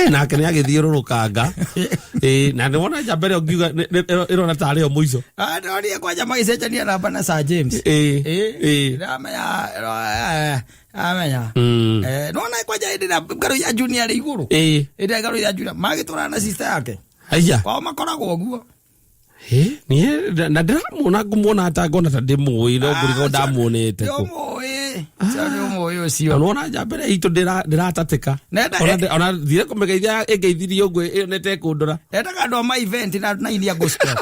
Nake nĩ agĩthiũrũrũkanga. Na nĩ wona njamba ĩrĩa ũngiuga ĩrona tarĩ yo mũico. Ah, ndonire kwanja magĩcenjania namba na Sir James. Ndamenya, amenya. Nona kwanja hĩndĩ ĩrĩa ngarũ ya Junior arĩ igũrũ. Hĩndĩ ĩrĩa ngarũ ya Junior magĩtwarana na sister yake. Aya. Kwao makoragwo ũguo. Niĩ na ndĩramuona ngũmuona ata ngona ta ndĩmũĩ no ngũriga ndamuonete Nĩ kũ. ũmũĩ. Ũcio nĩ ũmũĩ ũcio. Na nĩwona njamba ĩrĩa itũ ndĩratatĩka. Nenda- Ona thire kũmĩgeithia ĩngeithirie ũguo ĩyo nĩtekũndora. Endaga andũ a ma event na iria gospel.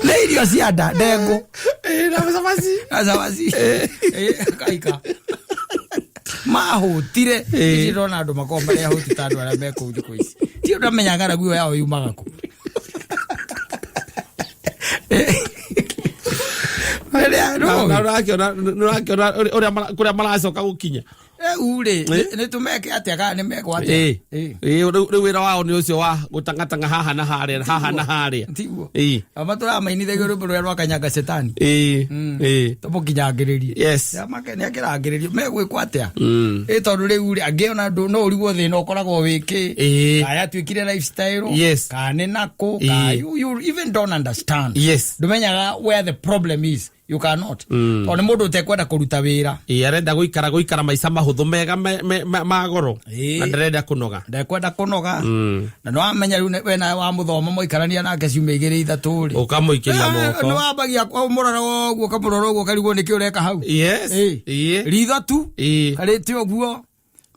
Nĩ irio cia nda ndengũ Na cabaci. Na cabaci. Kaika mahũtire. Ici ndona andũ makoragwo marĩ ahũti ta andũ arĩa me kũu thikũ ici ti ũndamenya ng'aragu ĩyo yao yumaga kũ. Rĩrĩa Na nĩũrakĩona ũrĩa kũrĩa maracoka gũkinya. Rĩu rĩ, nĩ tũmeke atĩa kana nĩ mekwo atĩa? Rĩu wĩra wao nĩ ũcio wa gũtangatanga haha na harĩa, haha na harĩa. Tiguo. Ĩĩ. Ama tũramainithagia rwĩmbo rũrĩa rwa kanyanga cetani. Ĩĩ. Tũmũkinyangĩrĩrie. Yes. Amake nĩ akĩrangĩrĩrio megwĩkwo atĩa? Ĩ tondũ rĩu rĩ, angĩ ona ndũ no ũrigwo thĩna ũkoragwo wĩ kĩ. Kana yatuĩkire lifestyle. Yes. Kana nĩ nakũ. Ĩĩ. Kana you even don't understand. Yes. Ndũmenyaga where the problem is. You cannot. Tondũ nĩ mũndũ ũtekwenda kũruta wĩra. Ĩĩ, arenda gũikara maica mahũthũ mega ma goro. Ĩĩ. Na ndarenda kũnoga. Ndekwenda kũnoga. Na nĩ wamenya rĩu we nawe wamũthoma mwaikarania nake ciumia igĩrĩ ithatũ rĩ. Ũkamũikĩria Nĩ moko. wambagia ũmũrora ũguo ũkamũrora ũguo ũkarigwo nĩkĩ ũreka hau. Yes. Ĩĩ. Ĩĩ. Ritho tu. Ĩĩ. Karĩte ũguo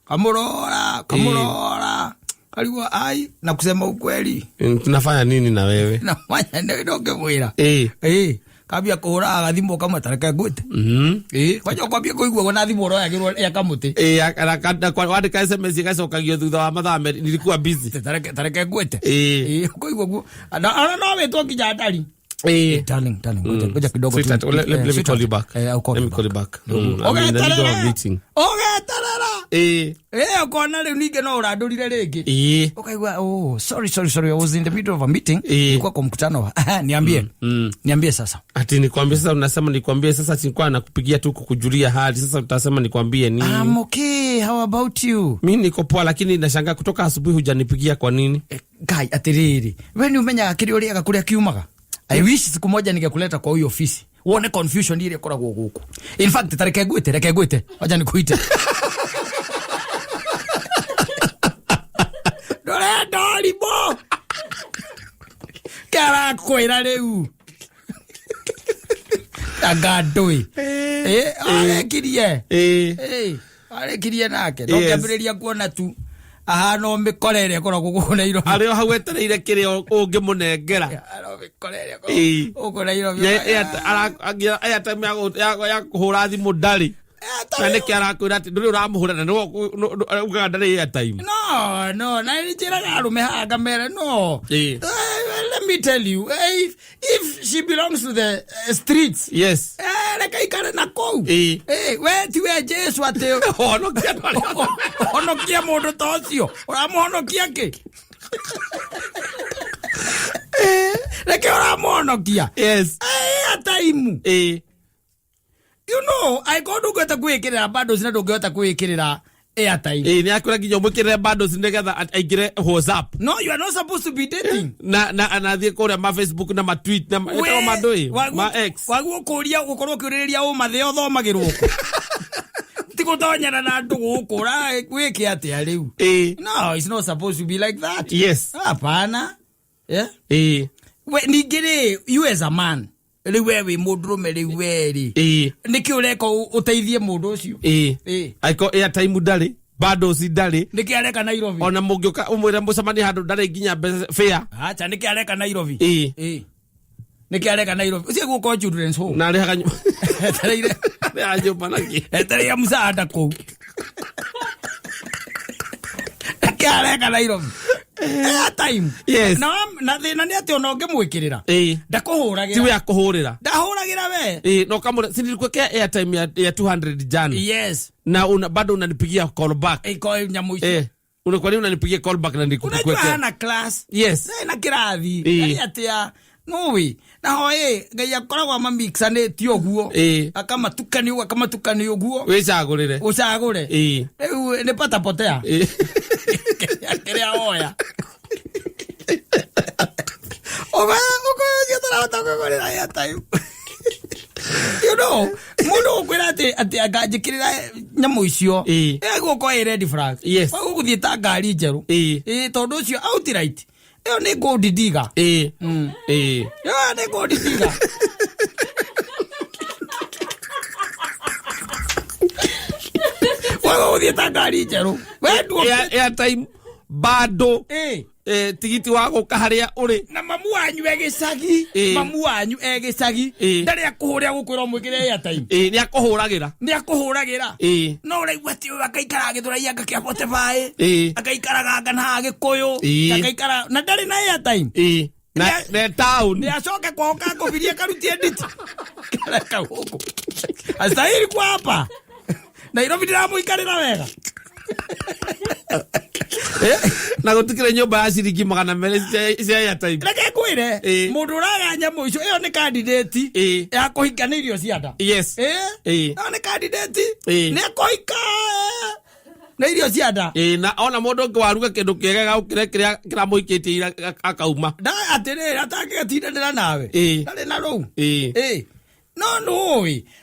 kamũrora kamũrora karigwo ai na kusema ukweli. Tunafanya nini na wewe? Na mwanya nĩ ndũngĩmwĩra. Ĩĩ. Ĩĩ, kambia kũhũra gathimũ kamwe tareke ngwĩte. Ĩĩ, kwanja ũkwambia kũigua na thimũ ũroyagĩrwo ya kamũtĩ. Ĩĩ, wandĩka SMS ĩgacokagio thutha wa mathaa merĩ, nilikuwa busy. Tareke ngwĩte. Ĩĩ. Ĩĩ, ũkũigua ũguo na ona no wĩtwo nginya ndari. Ĩĩ. Darling, darling, ngoja ngoja kidogo tu. Sweetheart, let me call you back. I'll call Let you me call you back. back. I'm in the middle of meeting. Ũgeterera. Ĩĩ. Ĩĩ, ũkona rĩu ningĩ no ũrandũrire rĩngĩ. Ĩĩ. Ukaigua, oh, sorry, sorry, sorry, I was in the middle of a meeting. Eh. Nilikuwa kwa mkutano. Niambie. Niambie sasa. Ati nikwambie sasa, unasema nikwambie sasa, sikuwa nakupigia tu kukujulia hali. Sasa utasema nikwambie nini? I'm okay. How about you? Mi niko poa, lakini nashangaa kutoka asubuhi hujanipigia kwa nini? Ngai atiriri. We nĩ ũmenyaga kĩrĩa ũrĩaga kũrĩa kiumaga? I wish siku moja ningekuleta kwa huyo ofisi. Uone confusion ile ĩkoragwo gũkũ. In fact, tareke ngwĩte, reke ngwĩte. Wacha nikuite. Ndũrenda ũrimũ. Kĩarakwĩra rĩu. Anga ndũĩ. Arekirie. Ĩĩ. Arekirie nake. No Yes. kĩambĩrĩria kuona tu ahana o mĩkora ĩrĩa ĩkoragwo gũkũ Nairobi. Arĩ o hau etereire kĩrĩa ũngĩmũnengera. Ahana o mĩkora ĩrĩa Ĩĩ. ĩkoragwo gũkũ Nairobi. Airtime ya kũhũra thimũ ndarĩ. Na nĩkĩ arakwĩra atĩ ndũrĩ ũramũhũra na nĩwe ugaga ndarĩ airtime. No, na nĩ njĩraga arũme haha ngamera no. Ĩĩ. Let me tell you, if she belongs to the streets, Yes. reke ikare na kũu. Ĩĩ. We ti we Jesu atĩ Honokia andũ arĩa othe. honokia mũndũ ta ũcio ũramũhonokia kĩ? Reke ũramũhonokia. Yes. Airtime. Ĩĩ. You know, angĩkorwo ndũngĩhota kwĩĩkĩrĩra bundles na ndũngĩhota kwĩĩkĩrĩra airtime. Ĩĩ, nĩ akwĩra nginya ũmwĩkĩrĩre bundles nĩgetha aingĩre WhatsApp. No, you are not supposed to be dating. Na anathiĩ kũrĩa ma Facebook na ma tweet na ĩtagwo ma ndũĩ ma X. Waguo kũria gũkorwo ũkĩũrĩrĩria ũma thĩ ũthomagĩrwo kũ. Ti gũtonyana na andũ gũkũ wĩke atĩa rĩu? Ĩĩ. No, it's not supposed to be like that. Yes. Hapana. Yeah? Ĩĩ. We, ningĩ rĩ, you as a man, rĩu we wĩ mũndũrũme rĩu we rĩ. Ĩĩ. Nĩkĩ ũreka ũteithie mũndũ ũcio? Ĩĩ. Ĩĩ. Angĩkorwo airtime ndarĩ, bundles ndarĩ, Nĩkĩ areka Nairobi? ona mũngĩũka ũmwĩre mũcemanie handũ ndarĩ nginya mbeca fare. Acha, nĩkĩ areka Nairobi? Ĩĩ. Ĩĩ. Nĩkĩ areka Nairobi? Ũcio gũkorwo children's home. Na arĩhaga Etereire. arĩhaga nyũmba na kĩ? Etereire msaada kũu. Nĩkĩ areka Nairobi? Airtime. Yes. Na thĩna nĩ atĩ ona ũngĩmwĩkĩrĩra Ĩĩ. ndakũhũragĩra. Tiwe akũhũrĩra. Ndahũragĩra we. Ĩĩ, na ũkamũra si nilikuwekea airtime ya 200 jana. Yes. Na bado unanipigia call back. Iko nyamũ icio. Kwa nini unanipigia call back na Unajua nilikuwekea? hana class. Yes. Na kĩrathi. Ĩĩ. Ngai atĩa nũĩ na hoĩ Ngai akoragwo amamixanĩtie ũguo. Ĩĩ. Akamatukania ũguo, akamatukania ũguo. Wĩcagũrĩre. Ũcagũre. Ĩĩ. Rĩu nĩ pata potea. Ĩĩ. Kĩrĩa woya. Ũkoya ũcio tũrahota kũgũrĩra airtime. You know, mũndũ ũkwĩra atĩ anganjĩkĩrĩra nyamũ icio. Ĩĩ. Ĩgũkorwo ĩ red flag. Yes. Ũgũthiĩ ta ngari njerũ. Ĩĩ. Ĩĩ, tondũ ũcio outright. Ĩyo nĩ gold digger. Ĩĩ. Ĩĩ. Ĩyo nĩ gold digger. Wewe ũthiĩ ta ngari njerũ. We nduo. Airtime bado. Ĩĩ. Tigiti wa gũka harĩa ũrĩ. Na mamu wanyu e gĩcagi. Ĩĩ. Mamu wanyu e gĩcagi. Ĩĩ. Ndarĩ akũhũrĩra gũkwĩra ũmwĩkĩre airtime. Ĩĩ, nĩ akũhũragĩra. Nĩ akũhũragĩra. Ĩĩ. No ũraigua atĩ ũyũ akaikara agĩthũraia anga kĩa 45. Ĩĩ. Akaikaraga anga na Gĩkũyũ. Ĩĩ. Akaikara na ndarĩ na airtime. Ĩĩ. Na na town. Nĩ acoke kwao kakũbirie karutie nditi. Kareka gũkũ. Astahili kwa hapa. Nairobi ndĩramũikarĩra wega. Na gũtikĩrĩ nyũmba ya ciringi magana merĩ cia airtime. Reke ngwĩre, Ĩĩ. mũndũ ũrarĩa nyamũ icio, ĩyo nĩ candidate Ĩĩ. ya kũhika nĩ irio cia nda. Yes. Ĩĩ. Ĩĩ. Ĩyo nĩ candidate. Ĩĩ. Nĩ ekũhika nĩ irio cia nda. Ĩĩ, na ona mũndũ ũngĩ waruga kĩndũ kĩega gagũkĩra kĩrĩa kĩramũikĩtie ira akauma. Nda atĩrĩrĩ, atangĩgatindanĩra nawe. Ĩĩ. Ndarĩ na rũu. Ĩĩ. Ĩĩ. No, no,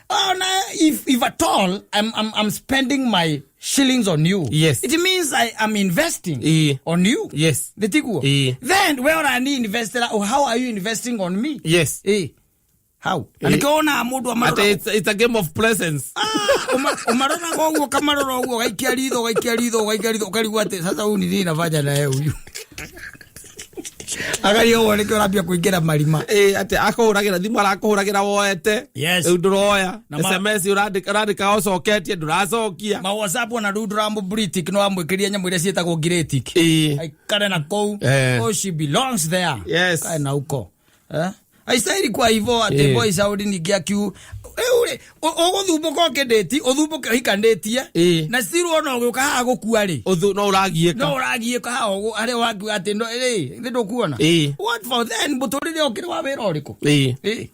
ona if at all I'm spending my shillings on you. Yes. It means I am investing Ĩĩ. on you. Yes. Nĩtiguo? Ĩĩ. Then we ũrani investera, oh, how are you investing on me? Yes. Ĩĩ. How? Na Ĩĩ. nĩkĩo wonaga mũndũ amarora. Atĩ it's a game of presence. Ah, ũmaroraga ũguo, ũkamarora ũguo, ũgaikia ritho, ũgaikia ritho, ũgaikia ritho, ũkarigwo atĩ sasa huyu ni nini nafanya naye huyu? Akaria ũguo nĩkĩo ũrambia kũingĩra marima. Ĩĩ, atĩ akũhũragĩra thimũ, arakũhũragĩra woete. Yes. Rĩu ndũroya. Na SMS ũrandĩka ũcoketie, ndũracokia. Ma WhatsApp ona rĩu ndũramũ-blue-tick, no wamwĩkĩria nyamũ iria ciĩtagwo grey tick. Ĩĩ. Aikare na kũu. Eh. Oh, she belongs there. Yes. Kae na huko. Eh? Haistahili kwa hivyo atĩ Ĩĩ. boy Saudi ningĩ akiu. Rĩu rĩ, ũgũthumbũka ũkĩndĩti, ũthumbũke ũhikanĩtie. Ĩĩ. Na still ona ũgĩũka haha gũkua rĩ. Ũthu no ũragiĩka. No ũragiĩka haha ũguo, harĩa wakiuga atĩ no, rĩ, nĩ ndũkuona. Ĩĩ. What for then? Mũtũrĩre ũkĩrĩ wa wĩra ũrĩkũ? Ĩĩ. Ĩĩ.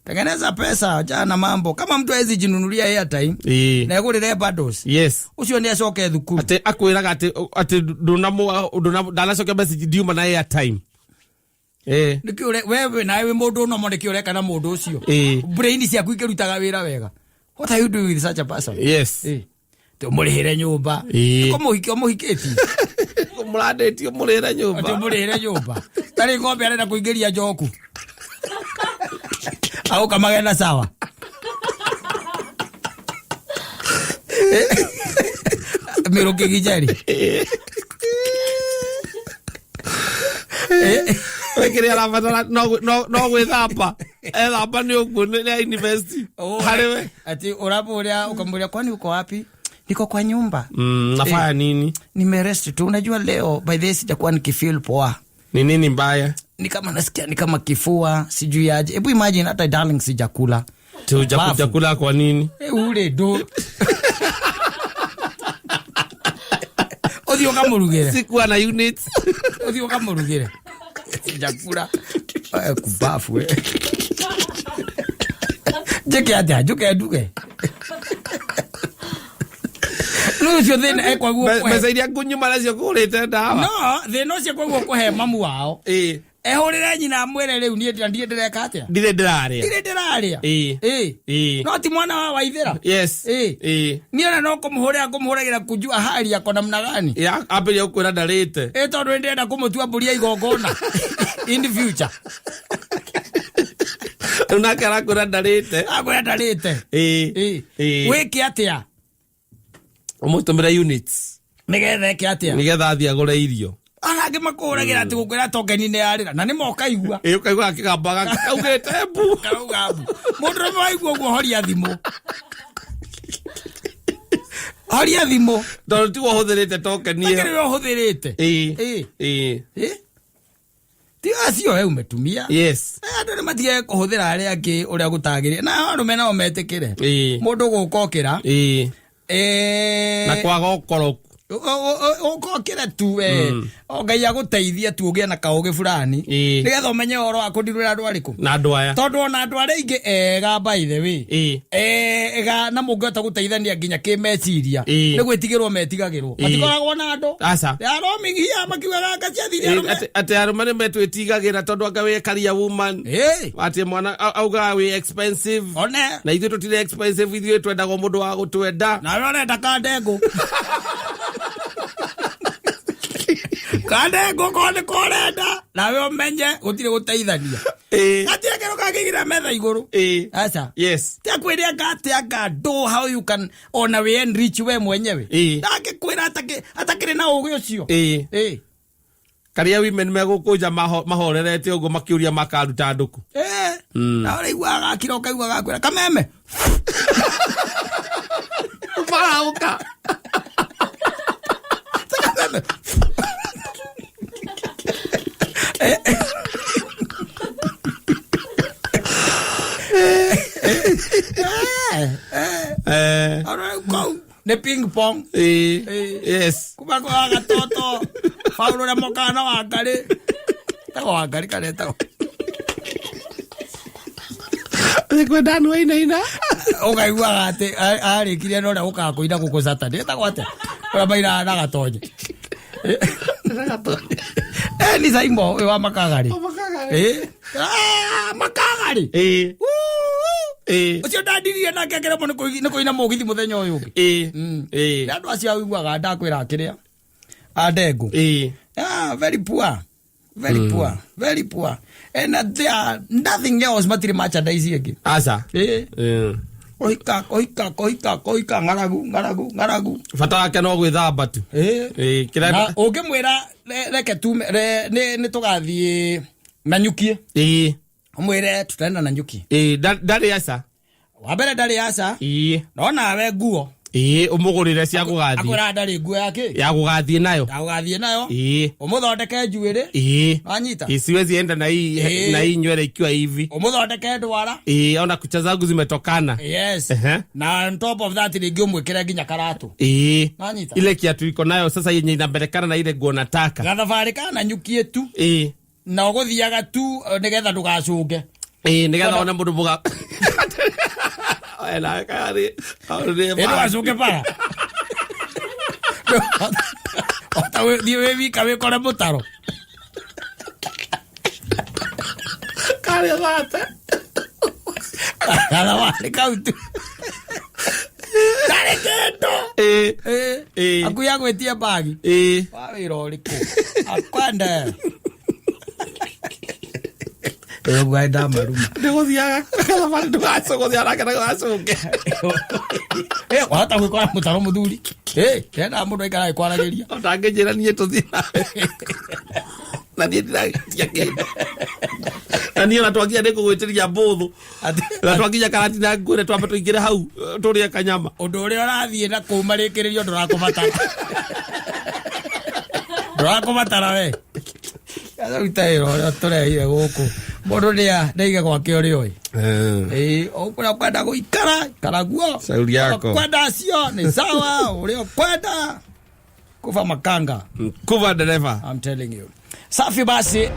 Tengeneza pesa, achana na mambo. Kama mtu hawezi jinunulia airtime, Ĩĩ. na egũrĩre bundles. Yes. Ũcio nĩ acoke thukuru. Atĩ akwĩraga atĩ ndanacokia message ndiuma na airtime. Ĩĩ. Nĩkĩ wewe nawe wĩ mũndũ ũnomo nĩkĩ ũreka na mũndũ ũcio? Ĩĩ. Brain ciaku ikĩrutaga wĩra wega. What are you doing with such a person? Yes. Ĩĩ. Atĩ ũmũrĩhĩre nyũmba. Ĩĩ. Nĩkũ mũhiki ũmũhikĩtie? Mũrandĩtie ũmũrĩhĩre nyũmba. Atĩ ũmũrĩhĩre nyũmba. Tarĩ ng'ombe arenda kũingĩria njoku. Agũka magenda sawa. Mĩrũkĩ gĩceri. We kĩrĩa arabatara no gwĩthamba. Ethamba nĩ ũguo, nĩ invest. Oh, Harĩ we. Ati ũramũria, ukamũria kwani uko wapi? Niko kwa nyumba. Nafanya nini? Nimerest tu. Unajua leo by the way sijakuwa nikifeel poa. Ni nini mbaya? Ni kama nasikia ni kama kifua, sijui aje. Hebu imagine hata darling sijakula. Tuja Bafu. kula kwa nini? Ule do. Ũthiĩ ũkamũrugĩre. Sikuwa na units. Ũthiĩ ũkamũrugĩre. Sijakula. Kubafu, eh. Njĩke atĩa? Njũke nduge. Rĩu ũcio thĩna ekwaguo kũhe. Mbeca iria ngũnyuma nacio ngũrĩte ndawa. No, thĩna ũcio kwaguo kũhe mamu wao. Ĩĩ. Ehũrĩre nyina amwĩre rĩu niĩ ndirĩ ndĩreka atĩa? Ndirĩ ndĩrarĩa. Ndirĩ ndĩrarĩa. Ĩĩ. Ĩĩ. Ĩĩ. No ti mwana wa waithĩra. Yes. Ĩĩ. Ĩĩ. Niĩ ona no kũmũhũrĩra ngũmũhũragĩra kujua hali yako namna gani. Ya, ambĩrĩria gũkwĩra ndarĩte. Ĩĩ, tondũ nĩ ndĩrenda kũmũtua mbũri ya igongona. In the future. Rĩu nake arakwĩra ndarĩte. Akwĩra ndarĩte. Ĩĩ. Ĩĩ. Ĩĩ. Wĩke atĩa? Ũmũtũmĩre units. Nĩgetha eke atĩa? Nĩgetha athiĩ agũre irio. Arĩa angĩ makũhũragĩra atĩ gũkwĩra tokeni nĩ yarĩra, na nĩ mokaigua. Ĩĩ, ũkaigua gakĩgamba gaka kaugĩte mbu. Karauga mbu. Mũndũ ũrũme waigua ũguo horia thimũ. Horia thimũ. Tondũ tiwe ũhũthĩrĩte tokeni ĩyo. Lakini we ũhũthĩrĩte. Ĩĩ. Ĩĩ. Ĩĩ. Ĩ? Ti acio we umetumia. Yes. Eh, andũ nĩ matige kũhũthĩra arĩa angĩ ũrĩa gũtagĩrĩire na arũme nao metĩkĩre Ĩĩ. mũndũ gũkokĩra Ĩĩ. eh, Na kwaga ũkoroku. Ũkokĩra tu we o Ngai agũteithie tu ũgĩe na kaũgĩ fulani Ĩĩ. nĩgetha ũmenye ũhoro wa kũndirũra andũ arĩkũ Na andũ aya. tondũ ona andũ arĩa aingĩ ega by the way Ĩĩ. Ega na mũngĩhota gũteithania nginya kĩmeciria Ĩĩ. nĩ gwĩtigĩrwo metigagĩrwo Ĩĩ. matikoragwo na andũ Aca. aromigia makiugaga anga ciathire Ĩĩ, arũme atĩ arũme nĩ metwĩtigagĩra tondũ anga wĩ career woman. Ĩĩ. Atĩ mwana augaga wĩ expensive. One. Na ithuĩ tũtirĩ expensive, ithuĩ twendagwo mũndũ wa gũtwenda. Nawe ũrenda kandengũ kandengũ ko nĩ korenda nawe ũmenye gũtirĩ gũteithania Ĩĩ. gatirĩ kĩndũ kangĩigĩrĩra metha igũrũ. Ĩĩ. Aca. Yes. Tiakwĩre anga atĩ anga do how you can ona we enrich we mwenyewe. Ĩĩ. Ndangĩkwĩra atakĩrĩ na ũgĩ ũcio. Ĩĩ. Ĩĩ. Karia women megũkũnja mahorerete ũguo makĩũria makaruta ndũkũ. Ĩĩ. Na ũraigua agakira ũkaigua agakwĩra kameme. Marauka. Kameme. Eh. Kau nĩ ping pong. Ĩĩ. Ĩĩ. Yes. Kuma kwa gatoto Paulo na mokana wa Ngarĩ tagwo wa Ngarĩ kana etagwo Nĩkwenda andũ ainaina. Ũkaiguaga atĩ arĩkirie na ũrĩa ũkaga kũina gũkũ Saturday etagwo atĩa ũrĩa mainaga na gatonye. Eh, ni Saimo ũyũ wa Makagarĩ. Ĩ. Ah, Makagarĩ. Ĩĩ. Ĩĩ. Ũcio ndandirire nake akĩremwo nĩ kũina mũgithi mũthenya ũyũ ũngĩ. Ĩĩ. Ĩĩ. Nĩ andũ acio ũiguaga ndakwĩra kĩrĩa andengũ. Ĩĩ. Ah, very poor. Very poor. Very poor. And there are nothing else matirĩ merchandise ĩngĩ. Aca. Ĩĩ. Ĩĩ. Kũhika, kũhika, kũhika, kũhika, ng'aragu, ng'aragu, ng'aragu. Bata wake no gwĩthamba tu. Ĩĩ. Ĩĩ. Kĩrĩa. Na ũngĩmwĩra reke tume nĩ tũgathiĩ Nanyuki. Ĩĩ. Ũmwĩre tutaenda Nanyuki. Ĩĩ, ndarĩ aca. Wa mbere ndarĩ aca. Ĩĩ. No nawe nguo. Ĩĩ, ũmũgũrĩre cia gũgathiĩ. Akwĩra ndarĩ nguo ya kĩ? Ya gũgathiĩ nayo. Ya gũgathiĩ nayo. Ĩĩ. Ũmũthondeke njuĩrĩ. Ĩĩ. Wanyita? Ĩĩ, siwezi enda na hii Ĩĩ. na hii nywele ikiwa hivi. Ũmũthondeke ndwara. Ĩĩ, ona kucha zangu zimetokana. Yes. Ehe. Na on top of that rĩngĩ ũmwĩkĩre nginya karatũ. Ĩĩ. Wanyita? Ile kiatu iko nayo sasa yenye inapelekana na ile nguo nataka. Gathabarĩ ka Nanyuki tu. Ĩĩ. Na ũgũthiaga tu nĩgetha ndũgacũnge. Ĩĩ, nĩgetha one mũndũ mũga. Oe, nawe kaya nĩ- Ĩ, ndũgacũnge bara. Ota thiĩ wĩ wika wĩkore mũtaro. Karĩa thate. Gathabarĩ kau tu. Ndarĩ kĩndũ. Ĩĩ. Ĩ. Ĩĩ. Akuĩ agwĩtie mbagi. Ĩĩ. Wa wĩra ũrĩkũ? Akwende. Ũguo ndamaruma. Ndĩgũthiaga gathabarĩ ndũgacũgũthia nake ndũgacũnge. Eh, wahota gwĩkora mũtaro mũthuri. Eh, ndĩrenda mũndũ aikara agĩkwaragĩria. Ũtangĩnjĩra niĩ tũthiĩ nawe. Na niĩ ndiragetia kĩndũ. Na niĩ ona twakinya nĩngũgwĩtĩria mbũthũ. Na twakinya karatina ngwĩre twambe tũingĩre hau tũrĩe kanyama. Ũndũ ũrĩa ũrathiĩ na kũu marĩkĩrĩrio ndũrakũbatara. Ndũrakũbatara we. Ruta wĩra ũrĩa tũrehire gũkũ. Mũndũ nĩaige gwake ũrĩa oĩ. Ĩĩ, ũkũrĩa ũkwenda gũikara, ikara guo. Shauri yako. Ũkwenda acio, nĩ sawa, ũrĩa ũkwenda. Kufa makanga. Kuva dereva. I'm telling you. Safi basi.